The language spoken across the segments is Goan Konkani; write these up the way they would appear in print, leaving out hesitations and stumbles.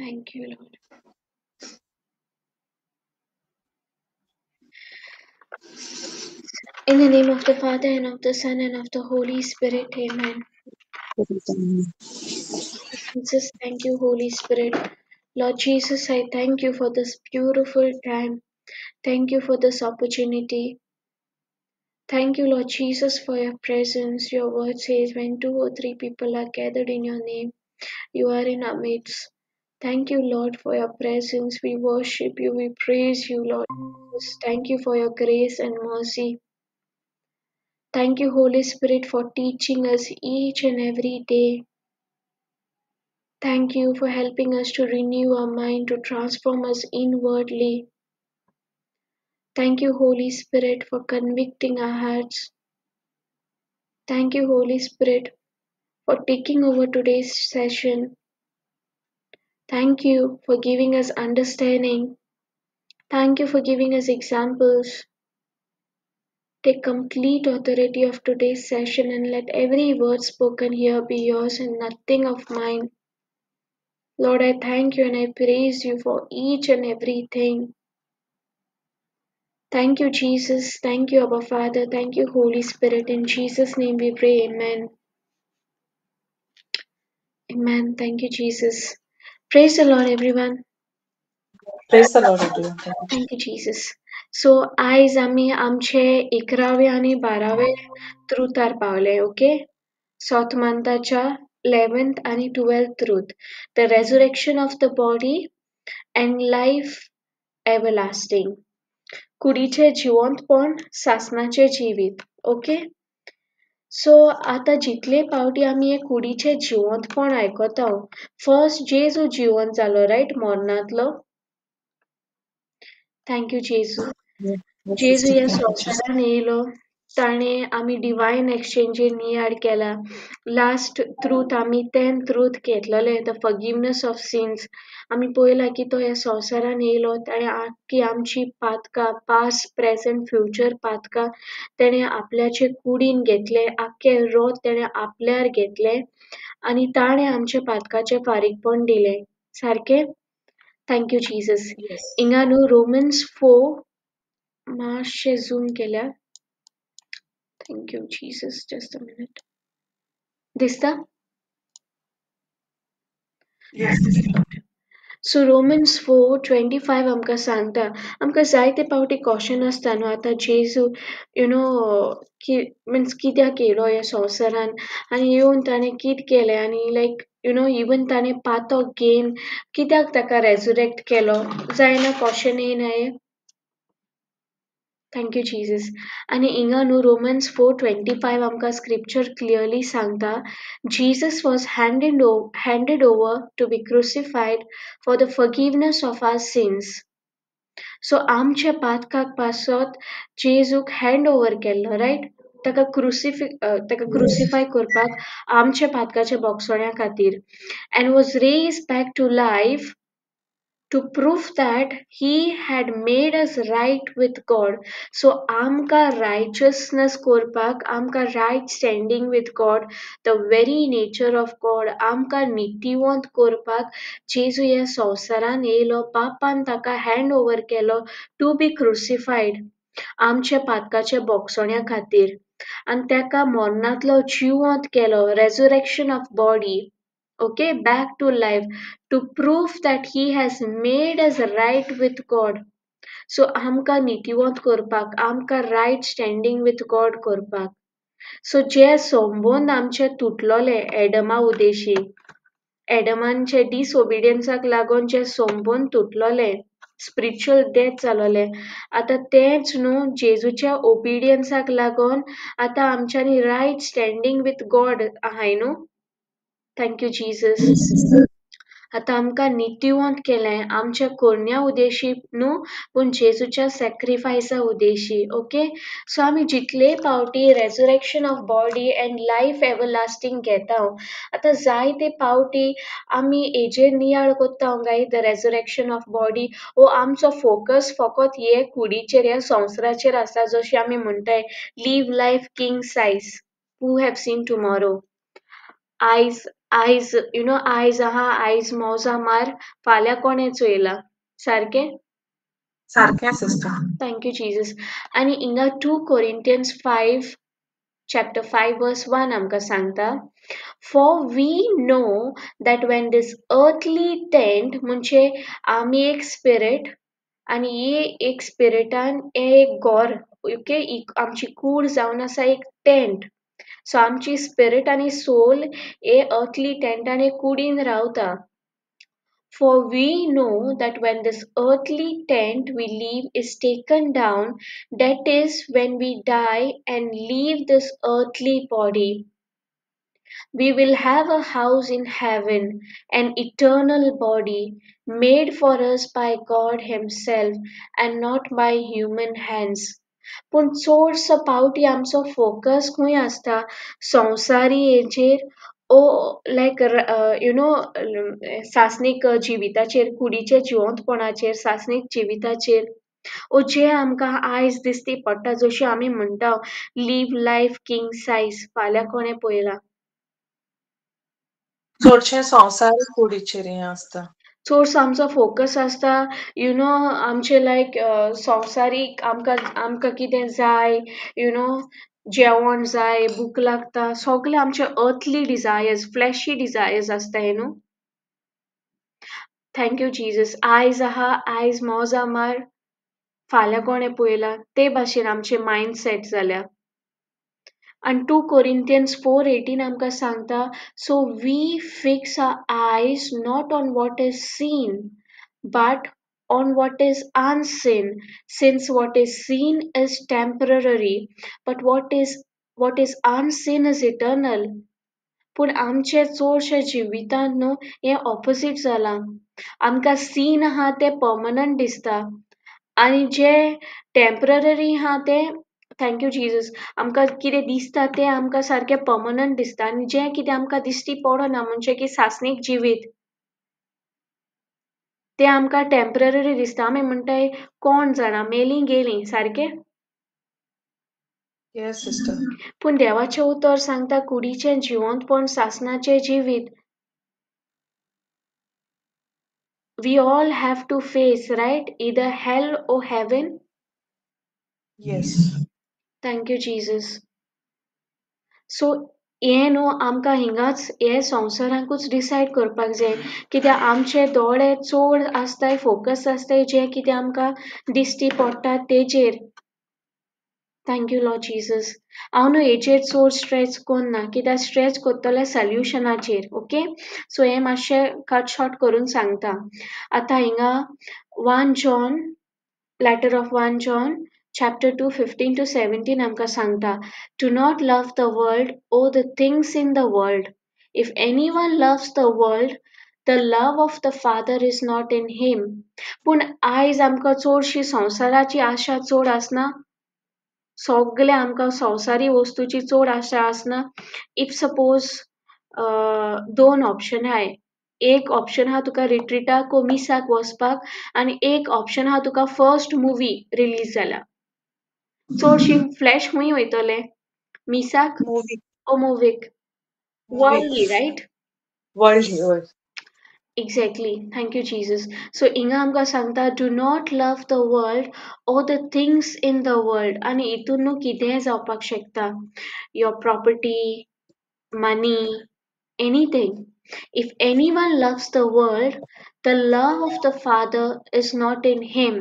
Thank you, Lord. In the name of the Father, and of the Son, and of the Holy Spirit, amen. Jesus, thank you, Holy Spirit. Lord Jesus, I thank you for this beautiful time. Thank you for this opportunity. Thank you, Lord Jesus, for your presence. Your word says, when 2 or 3 people are gathered in your name, you are in our midst. Thank you, Lord, for your presence. We worship you. We praise you, Lord Jesus. Thank you for your grace and mercy. Thank you, Holy Spirit, for teaching us each and every day. Thank you for helping us to renew our mind, to transform us inwardly. Thank you, Holy Spirit, for convicting our hearts. Thank you, Holy Spirit, for taking over today's session. Thank you for giving us understanding. Thank you for giving us examples. Take complete authority of today's session and let every word spoken here be yours and nothing of mine. Lord, I thank you and I praise you for each and everything. Thank you, Jesus. Thank you, Abba Father. Thank you, Holy Spirit. In Jesus' name we pray. Amen. Amen. Thank you, Jesus. Praise the Lord, everyone. Praise the Lord, everyone. Thank you, Jesus. So, आयज आमी आमचे 11वे आनी 12वे त्रुतार पावले, ओके? सोत मंथाच्या 11th आनी 12th truth. The resurrection of the body and life everlasting. कुडीचें जिवंतपण, सासणाचें जिवीत, ओके? सो आतां जितले पावटी आमी हे कुडीचें जिवंतपण आयकता, फर्स्ट जेजू जिवंत जालो, रायट, मरणांतलो. Thank you जेजू. जेजू ह्या संवसारान येयलो, ताणें आमी डिवायन एक्सचेंजीर नियाळ केला. लास्ट ट्रूथ आमी 10th truth घेतलेले, the forgiveness of since. आमी पळयला की तो ह्या संवसारान येयलो, ताणें आख्खी आमची पातकां, पास्ट, प्रेझेंट, फ्युचर पातकां तेणें आपल्याचे कुडीन घेतले, आख्खे रोत तेणें आपल्यार घेतले आनी ताणें आमच्या पातकाचें फारीकपण दिलें. सारकें? Thank you Jesus. हिंगा न्हू रोमन्स 4 मातशें झूम केल्या. Thank you Jesus. Just a minute. दिसता? सो रोमन्स 4:25 आमकां सांगता, आमकां जायते पावटी क्वेश्चन आसता न्हू, आतां जेजू you know mince कित्याक येयलो ह्या संवसारान आनी येवन ताणें कितें केलें आनी लायक you know even ताणें पातक घेवन कित्याक ताका रेजुरेक्ट केलो, जायना क्वेश्चन येयना हें? Thank you Jesus. आनी हिंगा न्हू रोमन्स 4:25 आमकां स्क्रिप्चर क्लियरली सांगता, Jesus was handed over to be crucified for the forgiveness of our sins. So आमच्या पातकाक पासत जेजूक हँड ओवर केल्लो, रायट? ताका क्रुसिफाय करपाक आमच्या पातकाच्या बोगसण्या खातीर. And was raised back to life to prove that he had made us right with God. So आमकां righteousness करपाक, आमकां right standing with God, the very nature of God, आमकां नीतिवंत करपाक जेजू ह्या संवसारान येयलो, बापान ताका हँड ओवर केलो टू बी क्रुसिफायड आमच्या पातकाच्या बोगसण्या खातीर आनी ताका मरणांतलो जिवंत केलो, resurrection of body, okay, back to life, to prove that he has made us right with God. So आमकां नीतिवंत करपाक, आमकां right standing with God करपाक. सो जे संबंद आमचे तुटलोले एडमा उदेशी, एडमांचे डिसओबिडियन्साक लागून जे संबंद तुटलोले, स्पिरिच्युअल डेथ जालोले, आतां तेंच न्हू जेजूच्या ओबिडियन्साक लागून आतां आमच्यांनी रायट स्टँडींग विथ गॉड आहाय न्हू. Thank you Jesus. आतां आमकां नीतिवंत केलें आमच्या करण्या उदेशी न्हू, पूण जेजूच्या सॅक्रिफायसा उदेशी, ओके? सो आमी जितले पावटी resurrection of body and life everlasting घेता, आतां जायते पावटी आमी हेजेर नियाळ कोत्ता गाय, the resurrection of body, हो आमचो फोकस फकत हे कुडीचेर, ह्या संवसाराचेर आसा. जशें आमी म्हणटाय, live life king size, who have seen tomorrow. आयज आयज you know आयज आहा, आयज मौजा मार, फाल्यां कोणें चोयलां, सारकें? सारकें sister. Thank you Jesus. आनी हिंगा 2 Corinthians 5 chapter 5 verse 1 आमकां सांगता, for we know that when this earthly tent, म्हणजे आमी एक स्पिरिट आनी ही एक स्पिरिटान एक घोर, ओके, आमची कूड जावन आसा एक टेंट. सो आमची स्पिरिट आनी सोल हे अर्थली टेंट आनी कुडीन रावता. For we know that when this earthly tent we live is taken down, that is when we die and leave this earthly body, we will have a house in heaven, an eternal body made for us by God Himself and not by human hands. पूण चडसो पावटी आमचो फोकस खंय आसता? संवसारी हेचेर, ओ लायक you know सासणीक जिविताचेर, कुडीच्या जिवंतपणाचेर, सासणीक जिविताचेर, ओ जे आमकां आयज दिसती पडटा. जशें आमी म्हणटा लीव लायफ किंग सायज, फाल्यां कोणें पळयलां. चडशें संवसारीक कुडीचेर हें आसता. चडसो आमचो फोकस आसता you know आमचे लायक संवसारीक, आमकां आमकां कितें जाय, you know जेवण जाय, भूक लागता, सगळे आमचे अर्थली डिजायर्स, फ्लॅशी डिजायर्स आसता न्हू. Thank you Jesus. आयज आहा, आयज मौजा मार, फाल्यां कोणें पळयलां, ते भाशेन आमचे मायंड सेट जाल्या. आनी 2 Corinthians 4:18 आमकां सांगता, so we fix our eyes not on what is seen but on what is unseen, since what is seen is temporary, but what is unseen is eternal. पूण आमचे चडशे जिवितांत न्हू हें ऑपोजीट जालां. आमकां सीन आहा तें पर्मनंट दिसता आनी जे टेम्पररी आहा तें, thank you Jesus, आमकां कितें दिसता तें आमकां सारकें पर्मनंट दिसता आनी जें कितें आमकां दिश्टी पडना म्हणजे की सासणीक जिवीत तें आमकां टेम्पररी दिसता. आमी म्हणटाय कोण जाणा, मेलीं गेलीं, सारकें? Yes sister. पूण देवाचें उतर सांगता कुडीचें जिवंतपण सासणाचें जिवीत. We all have to face, right, either hell or heaven. Yes. Thank you Jesus. So हें न्हू आमकां हिंगाच हे संवसारांकूच डिसायड करपाक जाय, कित्याक आमचे दोळे चड आसताय, फोकस आसताय जें कितें आमकां दिश्टी पडटा तेजेर. Thank you Lord Jesus. हांव न्हू हेचेर चड स्ट्रेच करना, कित्याक स्ट्रेच करतलें सोल्युशनाचेर. ओके, सो हें मातशें कट शॉर्ट करून सांगता. आतां हिंगा 1 John, letter of 1 John chapter 2 15 to 17 आमकां सांगता, do not love the world or the things in the world. If anyone loves the world, the love of the Father is not in him. पूण आयज आमकां चडशी संवसाराची आशा चड आसना, सगळे आमकां संवसारी वस्तूची चड आशा आसना. If suppose दोन ऑप्शन आहाय, एक ऑप्शन आहा तुका रिट्रीटाक ओ मिसाक वचपाक आनी एक ऑप्शन आहा तुका फर्स्ट मुवी रिलीज जाल्या. चडशी फ्लॅश खंय वयतले? मिसाक ओ मुवीक? Worldly, right? Worldly, हय. Exactly. Thank you Jesus. So हिंगा आमकां सांगता, do not love the world or the things in the world. आनी हितून न्हू कितेंय जावपाक शकता, your property, money, anything. If anyone loves the world, the love of the Father is not in him.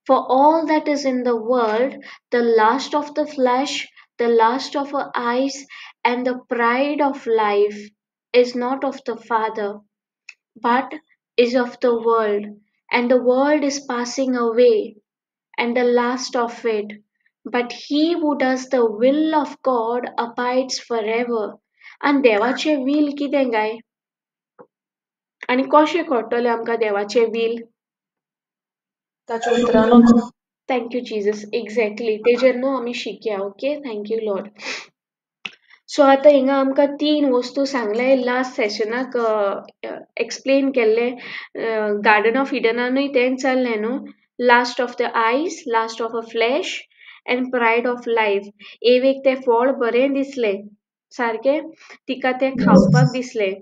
For all that is in the world, the lust of the flesh, the lust of our eyes, and the pride of life is not of the Father, but is of the world. And the world is passing away, and the lust of it. But he who does the will of God abides forever. आनी देवाचें will कितें काय? आनी कशें कळटलें आमकां देवाचें will? ताच्या उतरानूच. Thank you Jesus. Exactly, तेजेर न्हू आमी शिकया. Okay, thank you Lord. So आतां हिंगा आमकां तीन वस्तू सांगले, लास्ट सेशनाक एक्सप्लेन केल्ले, गार्डन ऑफ इडनानूय तेंच जाल्लें न्हू, lust of the eyes, lust of a flesh and pride of life. Awake तें फळ बरें दिसलें, सारकें तिका तें खावपाक दिसलें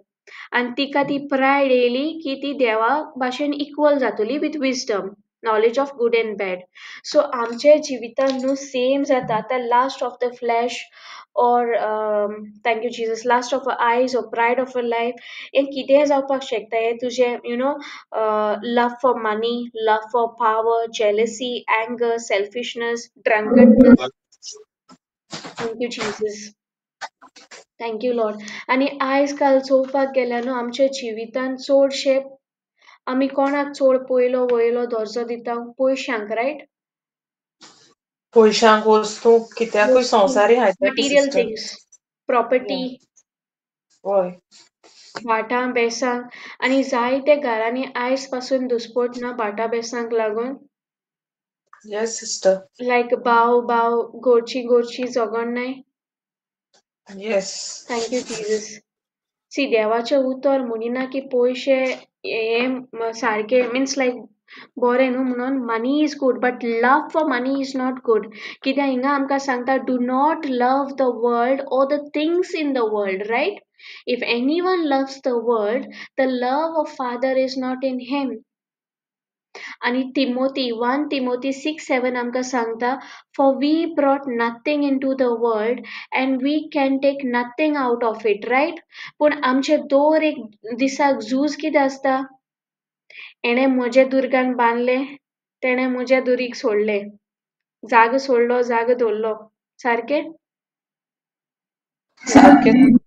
आनी तिका ती प्रायड येयली की ती देवा भाशेन इक्वल जातली with wisdom, knowledge of good and bad. So आमच्या जिवितांत न्हू सेम जाता. आतां lust of the flesh or thank you Jesus, lust of a eyes or pride of a life, हें कितेंय जावपाक शकता. हें तुजें you know love for money, love for power, jealousy, anger, selfishness, drunkenness. Thank you Jesus, thank you Lord. आनी आयज काल चोवपाक गेल्यार न्हू आमच्या जिवितांत चडशे आमी कोणाक चड पयलो वयलो दर्जो दिता? पयशांक, रायट? पयशांक, वस्तूंक, कित्याकूय संवसारी हायता. Material things, property. हय. भाटां बेसांक. आनी जायते घरांनी आयज पासून दुस्पोट ना भाटां बेसांक लागून. Yes sister. लायक भाव भाव गोरची गोरची झगडनाय. Yes. Thank you Jesus. See, देवाचें उतर म्हणिना की पयशे हे सारके, मिन्स लायक बरें न्हू म्हणून. Money is good but love for money is not good. कित्याक हिंगा आमकां सांगता, do not love the world or the things in the world, right? If anyone loves the world, the love of Father is not in him. आनी तिमोती, 1 तिमोती 6:7 आमकां सांगता, for we brought nothing into the world and we can take nothing out of it, right? पूण आमचे दर एक दिसाक झूज कितें आसता? हेणें म्हज्या दुर्गान बांदलें, तेणें म्हज्या दुरीग सोडलें, जागो सोडलो, जागो दवरलो. सारकें? सारकें.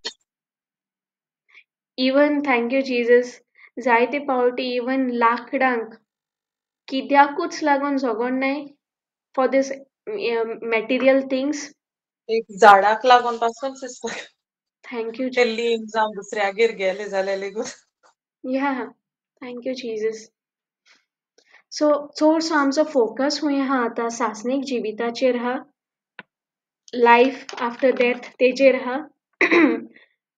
इवन thank you Jesus, जायते फावटी इवन लांकडांक कित्याकूच लागून झगडनाय फॉर these material things. एक झाडाक लागून पासून sister. Thank you. ते लीम जावं दुसऱ्यागेर गेले जाल्यार लेगून. Yeah, thank you Jesus. So चडसो आमचो फोकस खंय आहा आतां? सासणीक जिविताचेर आहा, लायफ आफ्टर डेथ तेजेर आहा,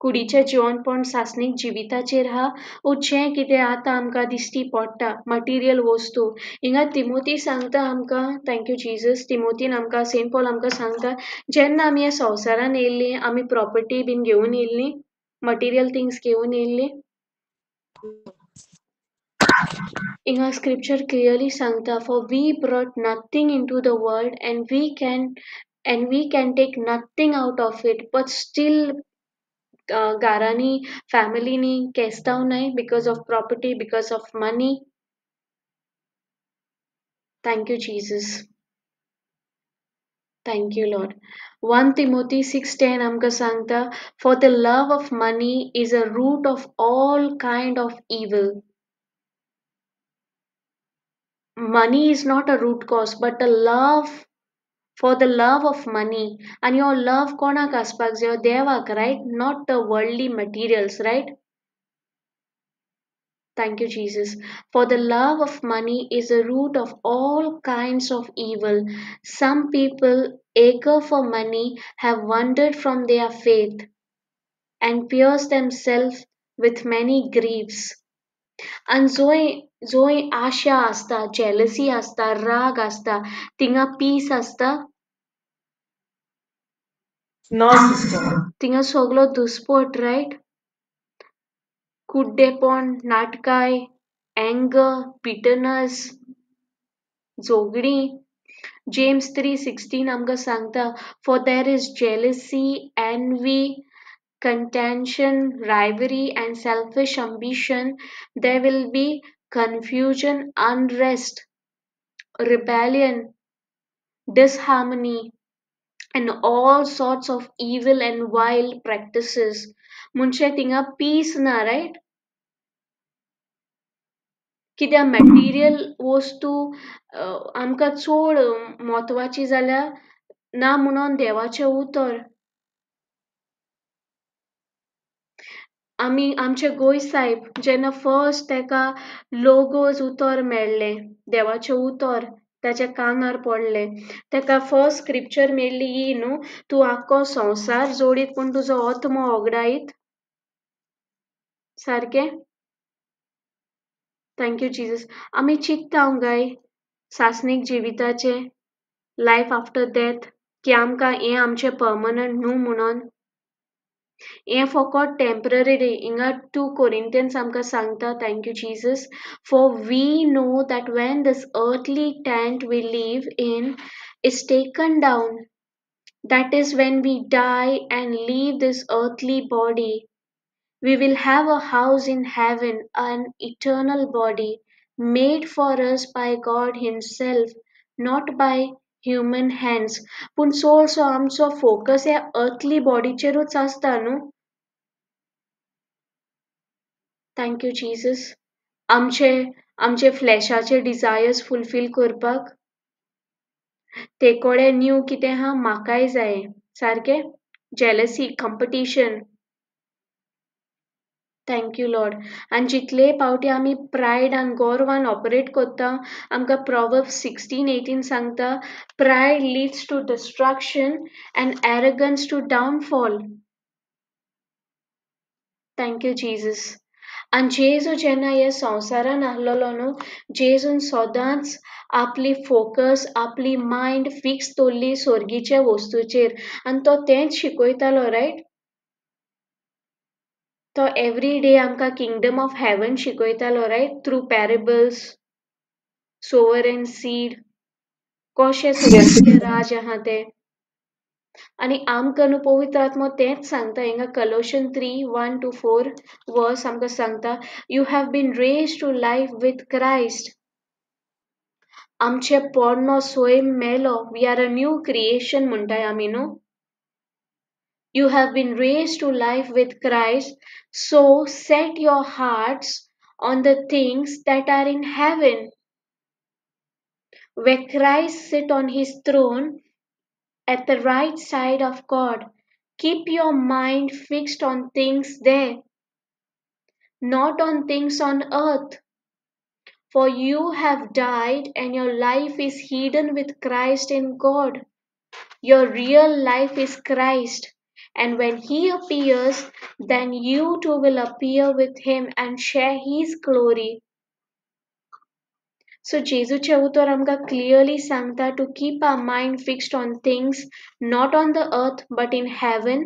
कुडीचें जिवनपण सासणीक जिविताचेर आहा, ओ जें कितें आतां आमकां दिश्टी पडटा मटिरियल वस्तू. हिंगा तिमोती सांगता आमकां, thank you Jesus, तिमोतीन आमकां, सेंट पॉल आमकां सांगता, जेन्ना आमी ह्या संवसारान येयल्लीं आमी प्रॉपर्टी बीन घेवन येयल्लीं, मटिरियल थिंग्स घेवन येयल्लीं. हिंगा स्क्रिप्चर क्लियरली सांगता, for we brought nothing into the world and we can take nothing out of it, but still घरांनी फॅमिलीनी केस्तांव नाय because of property, because of money. Thank you Jesus, thank you Lord. 1 Timothy 6:10 आमकां सांगता, for the love of money is a root of all kind of evil. Money is not a root cause, but the love, for the love of money. आनी हो लव कोणाक आसपाक जायो? देवाक, right? Not the worldly materials, right? Thank you Jesus. For the love of money is a root of all kinds of evil. Some people eager for money have wandered from their faith and pierced themselves with many griefs. आनी जंय जंय आशा आसता, जेलसी आसता, राग आसता, थिंगा पीस आसता? ना सिस्टर. थिंगा सगलो दुस्पोट, रायट? कुड्डेपण, नाटकाय, एंगर, बिटरनस, झगडीं. जेम्स 3:16 आमकां सांगता, for there is jealousy, envy, contention, rivalry and selfish ambition. There will be confusion, unrest, rebellion, disharmony and all sorts of evil and vile practices. म्हणजे थिंगा पीस ना, रायट? कित्याक मटेरियल वस्तू आमकां चड म्हत्वाची जाल्या ना म्हणून देवाचें उतर. आमी आमचे गोंय साहेब जेन्ना फर्स्ट ताका लोगोज उतर मेळ्ळें, देवाचें उतर ताच्या कानार पडलें, ताका फर्स्ट स्क्रिप्चर मेळ्ळी ही न्हू, तूं आख्खो संवसार जोडीत पूण तुजो आत्मो ओगडायत. सारकें? Thank you Jesus. आमी चिंतता गाय सासणीक जिविताचें, लायफ आफ्टर डेथ, की आमकां हें आमचें पर्मनंट न्हू म्हणून. हें फकत टेम्पररी. हिंगा 2 कोरिंथियन्स आमकां सांगता, thank you Jesus, for we know that when this earthly tent we live in is taken down, that is when we die and leave this earthly body, we will have a house in heaven, an eternal body made for us by God himself, not by human hands. पूण चडसो आमचो फोकस ह्या अर्थली बॉडीचेरूच आसता न्हू. Thank you Jesus. आमचे आमचे फ्लॅशाचे डिजायर्स फुलफील करपाक ते कोडे न्यू कितें आहा म्हाकाय जाय, सारकें. Jealousy, competition. Thank you Lord. आनी जितले पावटी आमी प्रायड आनी गोरवान ऑपरेट करता, आमकां प्रोवर्ब्स 16:18 सांगता, pride leads to destruction and arrogance to downfall. Thank you Jesus. आनी जेजू जेन्ना ह्या संवसारान आहलोलो न्हू, जेजून सदांच आपली फोकस, आपली मायंड फिक्स दवरली सोर्गीच्या वस्तूचेर, आनी तो तेंच शिकयतालो, रायट? तो एवरी डे आमकां किंगडम ऑफ हेवन शिकयतालो, right? Through parables, sower and seed, कशें सोर्गीचें राज आहा तें. आनी आमकां न्हू पवित्र आत्मो तेंच सांगता. हिंगा कलोशन 3:1-4 वर्स आमकां सांगता, you have been raised to life with Christ. आमचें पोरणो स्वयं मेलो, we are a new creation म्हणटाय आमी न्हू. You have been raised to life with Christ, so set your hearts on the things that are in heaven, where Christ sits on his throne at the right side of God. Keep your mind fixed on things there, not on things on earth. For you have died and your life is hidden with Christ in God. Your real life is Christ. And when he appears, then you too will appear with him and share his glory. So जेजूचें उतर आमकां क्लियरली सांगता to keep our mind fixed on things not on the earth but in heaven.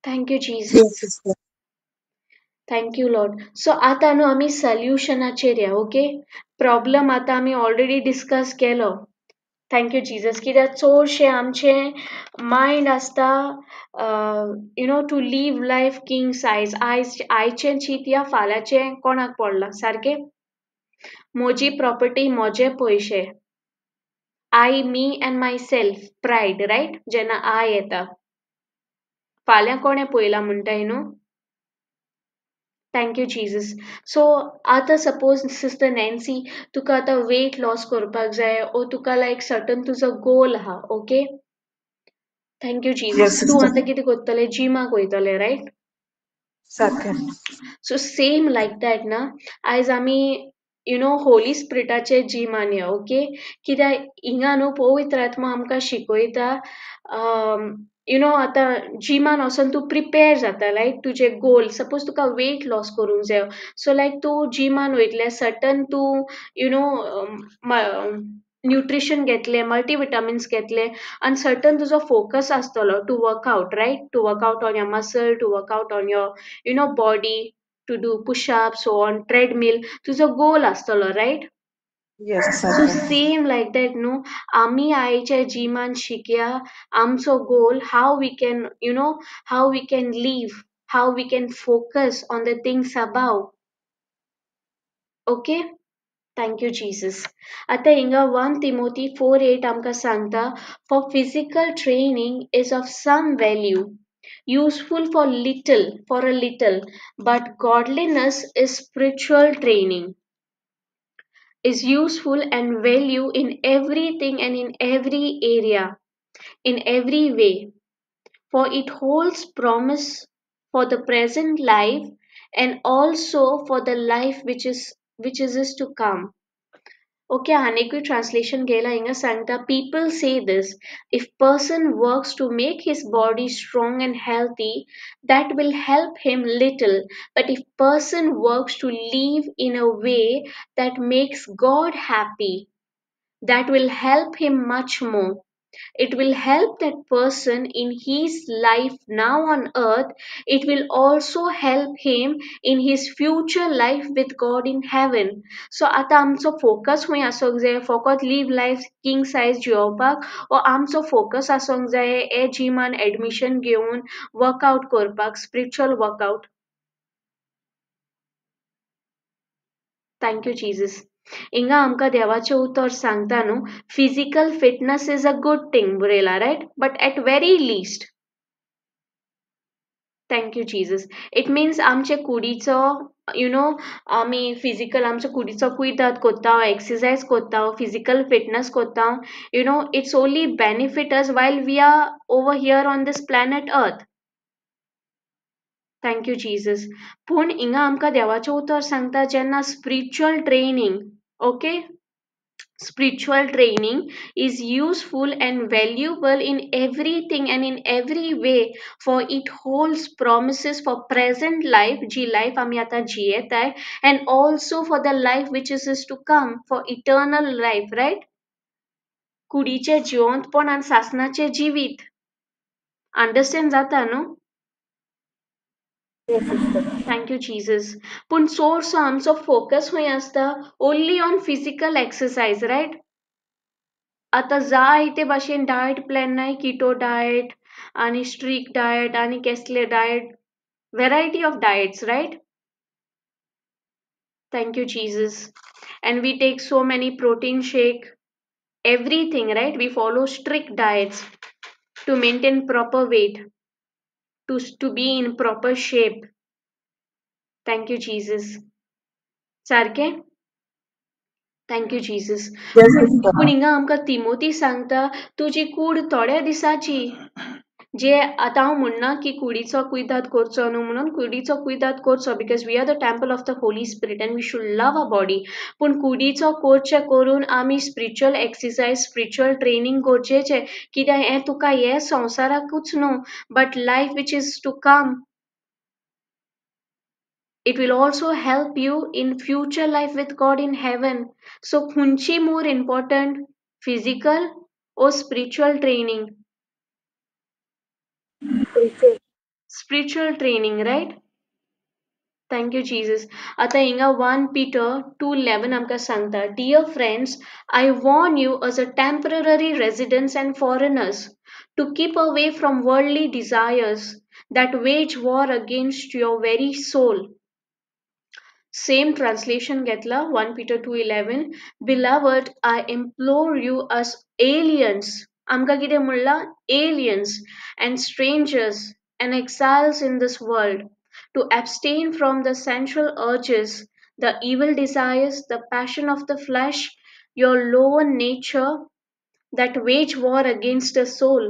Thank you Jesus. Yes, sister. Thank you Lord. So आतां न्हू आमी सोल्युशनाचेर या, ओके? प्रॉब्लम आतां आमी ऑलरेडी डिस्कस केलो. Thank you Jesus. कित्याक चडशें आमचें मायंड आसता you know to live life king size. आयज आयचें चिंतया, फाल्यांचें कोणाक पडलां, सारकें? म्हजी प्रॉपर्टी, म्हजे पयशे, I, me and myself, pride, right? जेन्ना I येता, फाल्यां कोणें पळयलां म्हणटाय न्हू. Thank you Jesus. सो आतां सपोज सिस्टर नॅन्सी, तुका आतां वेट लॉस करपाक जाय, ओ तुका लायक सर्टन तुजो गोल आहा, okay? Thank you Jesus. Yes, तूं sister. आतां कितें करतलें, जिमाक वयतलें, रायट? सारकें. सो सेम लायक that ना, आयज आमी you know Holi स्पिरिटाचे जिमान या, ओके? कित्याक हिंगा न्हू पवित्र आत्मा आमकां शिकयता, you know आतां जिमान वचोन तूं प्रिपेर जाता, लायक तुजें गोल, सपोज तुका वेट लॉस करूंक जायो, सो लायक तूं जिमान वयतलें, सर्टन तूं you know nutrition घेतलें, मल्टीविटामिन्स घेतले, आनी सर्टन तुजो फोकस आसतलो to work out, right? To work out on your muscle, to work out on your you know body, to do pushups on treadmill, तुजो गोल आसतलो, रायट? Yes, so सारकें. सेम लायक that न्हू, आमी आयच्या जिमान शिकया आमचो goal, how we can you know how we can live, how we can focus on the things above, okay? Thank you Jesus. आतां हिंगा 1 तिमोथी 4:8 आमकां सांगता, for physical training is of some value, useful for little, for a little, but godliness is spiritual training, is useful and value in everything and in every area, in every way, for it holds promise for the present life and also for the life which is to come. Okay, आनेकूय translation घेयला, हिंगा सांगता, people say this, if person works to make his body strong and healthy, that will help him little, but if person works to live in a way that makes God happy, that will help him much more. It will help that person in his life now on earth. It will also help him in his future life with God in heaven. So आतां आमचो फोकस खंय आसूंक जाय? फकत लीव लायफ किंग सायज जियोवपाक वो आमचो फोकस आसूंक जाय हे जिमान एडमिशन घेवन वर्कआउट करपाक, spiritual workout? Thank you Jesus. हिंगा आमकां देवाचें उतर सांगता न्हू, physical fitness is a good thing बरयला, right? But at very least. Thank you Jesus. It means आमचे कुडीचो, you know, आमी फिजिकल आमच्या कुडीचो कुयदाद कोत्ता, एक्सरसाइज कोत्ता, फिजिकल फिटनस कोत्ता, you know, it's only benefit us while we are over here on this planet earth. Thank you Jesus. पूण हिंगा आमकां देवाचें उतर सांगता, जेन्ना spiritual training, okay, spiritual training is useful and valuable in everything and in every way, for it holds promises for present life, ji life आमी आतां जियेताय, and also for the life which is to come, for eternal life, right? कुडीचें जिवंतपण आनी सासणाचें जिवीत. अंडरस्टँड जाता न्हू? Yes, sister. Thank you Jesus. पूण चडसो आमचो फोकस खंय आसता? Only on physical exercise, right? आतां जायते भाशेन डायट प्लॅन नाय, किटो डायट आनी स्ट्रीक डायट आनी केसले diet, variety of diets, right? Thank you Jesus. And we take so many protein shake, everything, right? We follow strict diets to maintain proper weight, to be in proper shape. Thank you Jesus. सारकें? Thank you Jesus. Yes, sister. पूण हिंगा आमकां तिमोती सांगता, तुजी कूड थोड्या दिसाची. जे आतां हांव म्हणना की कुडीचो कुयदाद करचो न्हू म्हणून, कुडीचो कुयदाद करचो, because we are the temple of the Holy Spirit and we should love our body. पूण कुडीचो करचें करून आमी स्पिरिच्युअल एक्सरसाइज, स्पिरिच्युअल ट्रेनींग गरजेचें. कित्याक हें तुका हे संवसाराकूच न्हू, but life which is to come, it will also help you in future life with God in heaven. So खंयची more important, physical or spiritual training? Spiritual. Spiritual training, right? Thank you Jesus. आतां हिंगा 1 Peter 2:11 आमकां सांगता, dear friends, I warn you as a temporary residents and foreigners to keep away from worldly desires that wage war against your very soul. Same translation घेतला, 1 Peter 2:11. Beloved, I implore you as aliens, आमकां कितें म्हणलां? Aliens and strangers and exiles in this world, to abstain from the sensual urges, the evil desires, the passion of the flesh, your lower nature that wage war against the soul.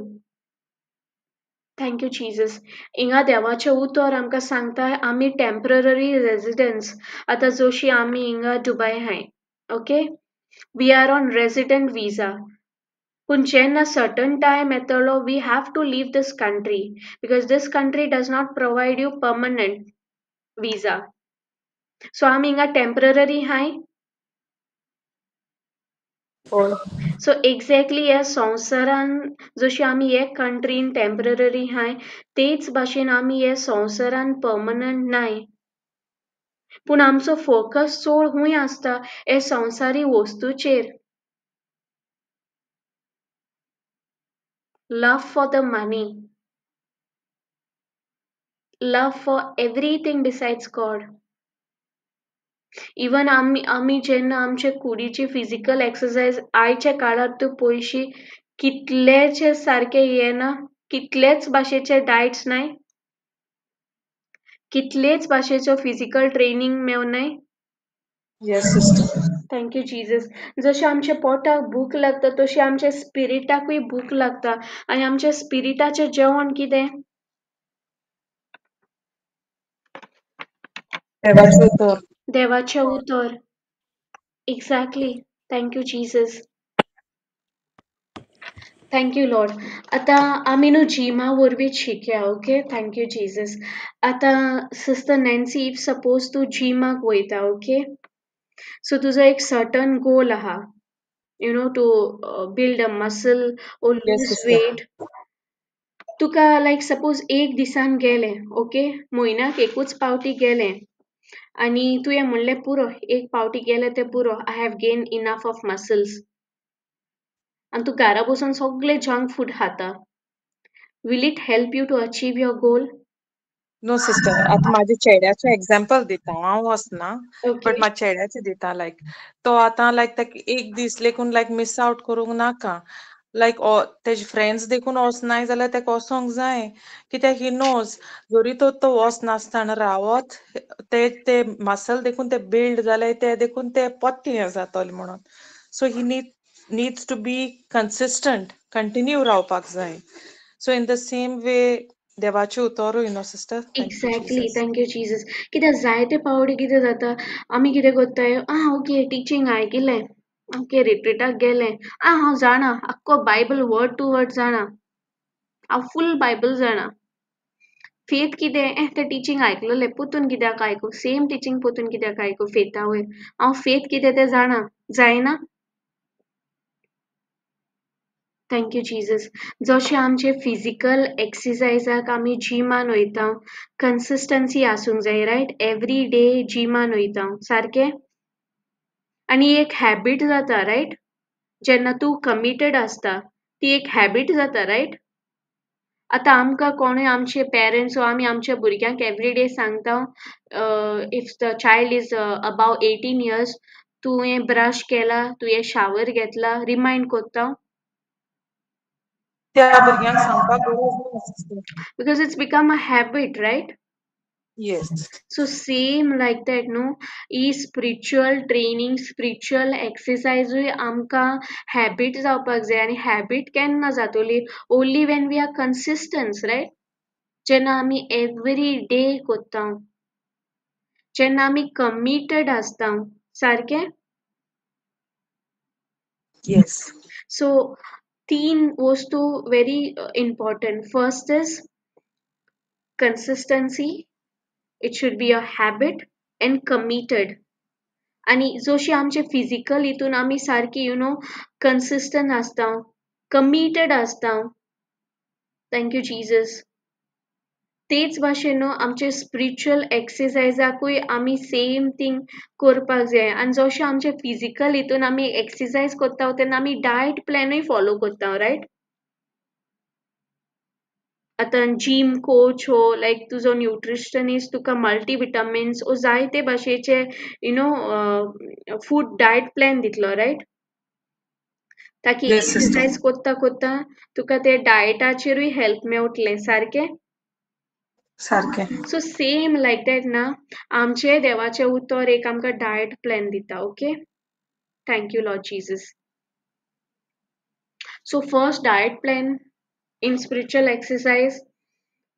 Thank you Jesus. हिंगा देवाचें उतर आमकां सांगता, आमी टेम्पररी रेजिडन्स. आतां जशी आमी हिंगा Dubai high, okay, we are on resident visa. पूण जेन्ना सर्टन टायम येतलो, we have to leave this country, because this country does not provide you permanent visa. So आमी हिंगा टेम्पररी हाय. हय. सो एक्झॅक्टली ह्या संवसारान जशी आमी हे कंट्रीन टेम्पररी हाय, तेच भाशेन आमी हे संवसारान पर्मनंट नाय. पूण आमचो फोकस चड खूंय आसता? हे संवसारी वस्तूचेर. Love for the money, love for everything besides God. Even आमी जेन्ना आमचे कुडीची फिजिकल एक्सरसाइज आयच्या काळार तूं पयशी कितलेचे सारके येना, कितलेच भाशेचे डायट्स नाय, कितलेच भाशेचो फिजिकल ट्रेनींग मेवनाय. Yes, sister. Thank you Jesus. जशें आमच्या पोटाक भूक लागता, तशी आमच्या स्पिरिटाकूय भूक लागता. आनी आमच्या स्पिरिटाचें जेवण कितें? देवाचें उतर. देवाचें उतर. Exactly. Thank you Jesus. Thank you Lord. आतां आमी न्हू जिमा वरवीं शिकया, okay? Thank you Jesus. आतां सिस्टर नॅन्सी, if suppose तूं जिमाक वयता, ओके, सो तुजो एक सर्टन गोल आहा, You know, to build a muscle or Yes, lose sister. weight. तुका लायक सपोज एक दिसान गेलें, ओके, म्हयन्याक एकूच पावटी गेलें आनी तुवें म्हणलें पुरो, एक पावटी गेलें तें पुरो, I have gain enough of muscles, आनी तूं घरा बसून सगळें जंक फूड खाता, will it help you to achieve your goal? No sister, आतां म्हाज्या चेड्याचें एग्जाम्पल दिता हांव, वचना ओके बट म्हाज्या चेड्याचें दिता. लायक तो आतां लायक ताका एक दीस लेकून लायक मिस आवट करूंक नाका, लायक तेजे फ्रेंड्स देखून वचनाय जाल्यार ताका वचोंक जाय, कित्याक ही नोज जरी तर तो वचनासतना रावत ते ते मसल देखून ते बिल्ड जाले ते देखून ते पोत्ते हें जातले म्हणून. So he needs to be consistent, continue रावपाक जाय. So in the same way देवाचें उतरूय न्हू sister. Thank you exactly, Jesus. Thank you Jesus. कित्याक जायते पावटी कितें जाता, आमी कितें करताय, आं ओके टिचींग आयकिलें, ओके रिट्रिटाक गेलें, आं हांव जाणा आख्खो बायबल वर्ड टू वर्ड जाणा, हांव फूल बायबल जाणा. फेथ कितें, तें टिचींग आयकलेलें पोतून कित्याक आयकूं, सेम टिचींग पोतून कित्याक आयकूं फेथा वयर, हांव फेथ कितें तें जाणा, जायना? Thank you Jesus. जशें आमचे फिजिकल एक्सरसाइजाक आमी जिमान वयता, कन्सिस्टन्सी आसूंक जाय, रायट? एवरी डे जिमान वयता सारकें, आनी एक हॅबीट जाता, रायट? जेन्ना तूं कमिटेड आसता ती एक हॅबीट जाता, रायट? आतां आमकां कोणूय आमचे पेरंट्स वा आमी आमच्या भुरग्यांक एवरी डे सांगता, if the child is above 18 years, तुवें ब्रश केला, तुवें शावर घेतला, रिमायंड करता. त्या भुरग्यांक सांगपाक गरज ना sister. Because it's become a habit, right? Yes. So same like that न्हू, ही स्पिरिच्युअल ट्रेनींग, स्पिरिच्युअल एक्सरसाइजूय आमकां हॅबीट जावपाक जाय. आनी हॅबीट केन्ना जातली? Only when we are consistent, right? जेन्ना आमी एवरी डे करता, जेन्ना आमी कमिटेड आसता, सारकें? येस. सो तीन वस्तू very important. First is consistency, it should be a habit and committed. आनी जशी आमचे फिजिकल हितून आमी सारकी you know consistent आसता, कमिटेड आसता, thank you Jesus, तेच भाशेन न्हू आमचे स्पिरिच्युअल एक्सरसाइजाकूय आमी सेम थींग करपाक जाय. आनी जशें आमचे फिजिकल हितून आमी एक्सरसाइज करता तेन्ना आमी डायट प्लॅनूय फॉलो करता, रायट? आतां जीम कोच हो लायक तुजो न्युट्रिशनिस्ट तुका मल्टीविटामिन्स ओ जायते भाशेचे you know food diet plan दितलो, रायट? ताकी Yes, sister. Exercise करता करता तुका ते डायटाचेरूय हेल्प मेवटलें, सारकें? सारकें. सो सेम लायक that ना, आमचे देवाचें उतर एक आमकां डायट प्लॅन दिता, okay? Thank you Lord Jesus. So first diet plan in spiritual exercise,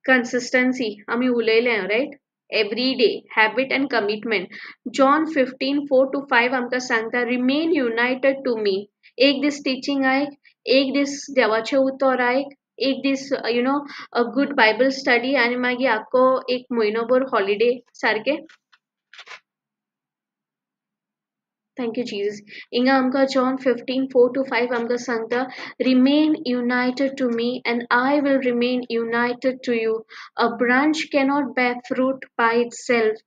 consistency आमी उलयले, right? Every day habit and commitment. John 15:4-5 आमकां सांगता, रिमेन युनायटेड टू मी. एक दीस टिचींग आयक, एक दीस देवाचें उतर आयक, एक दीस you know a good Bible study, आनी मागीर आख्खो एक म्हयनोभर हॉलिडे, सारकें? Thank you Jesus. हिंगा आमकां जॉन 15:4-5 आमकां सांगता, remain united to me and I will remain united to you. A branch cannot bear fruit by itself,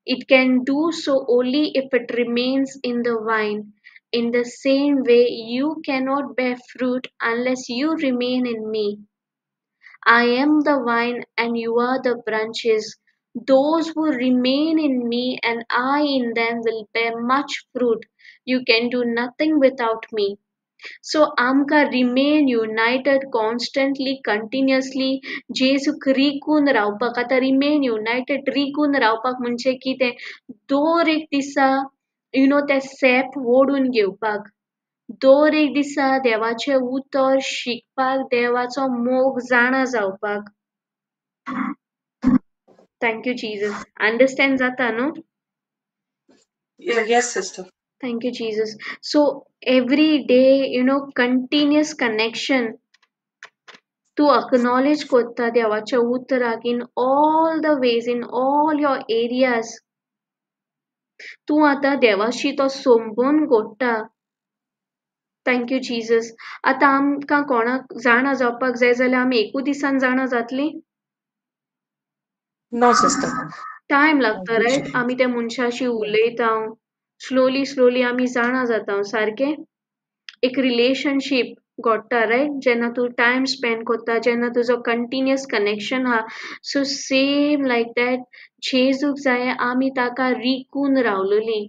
it can do so only if it remains in the vine. In the same way, you cannot bear fruit unless you remain in me. I am the vine and you are the branches. Those who remain in me and I in them will bear much fruit. You can do nothing without me. So, आमकां remain united constantly, continuously, जेजूक रिगून रावपाक. आतां remain united, रिगून रावपाक म्हणजे कितें? दर एक दिसा you know तें सेप ओडून घेवपाक, दर एक दिसा देवाचें उतर शिकपाक, देवाचो मोग जाणा जावपाक. Thank you Jesus. Understand जाता न्हू? Yes sister. Thank you Jesus. So every day you know continuous connection, तूं अक्नॉलेज करता देवाच्या उतराक in all the ways, in all your areas. तूं आतां देवाशी तो संबंद घोडटा. Thank you Jesus. आतां आमकां कोणाक जाणा जावपाक जाय जाल्यार आमी एकू दिसान जाणा जातली? No sister. टायम लागता, रायट? आमी त्या मनशाशी उलयता, स्लोली स्लोली आमी जाणा जाता, सारकें? एक रिलेशनशीप घडटा, रायट? जेन्ना तूं टायम स्पेंड करता, जेन्ना तुजो कंटिन्युअस कनेक्शन आहा. सो सेम लायक that, जेजूक जाय आमी ताका रिकून रावलेली.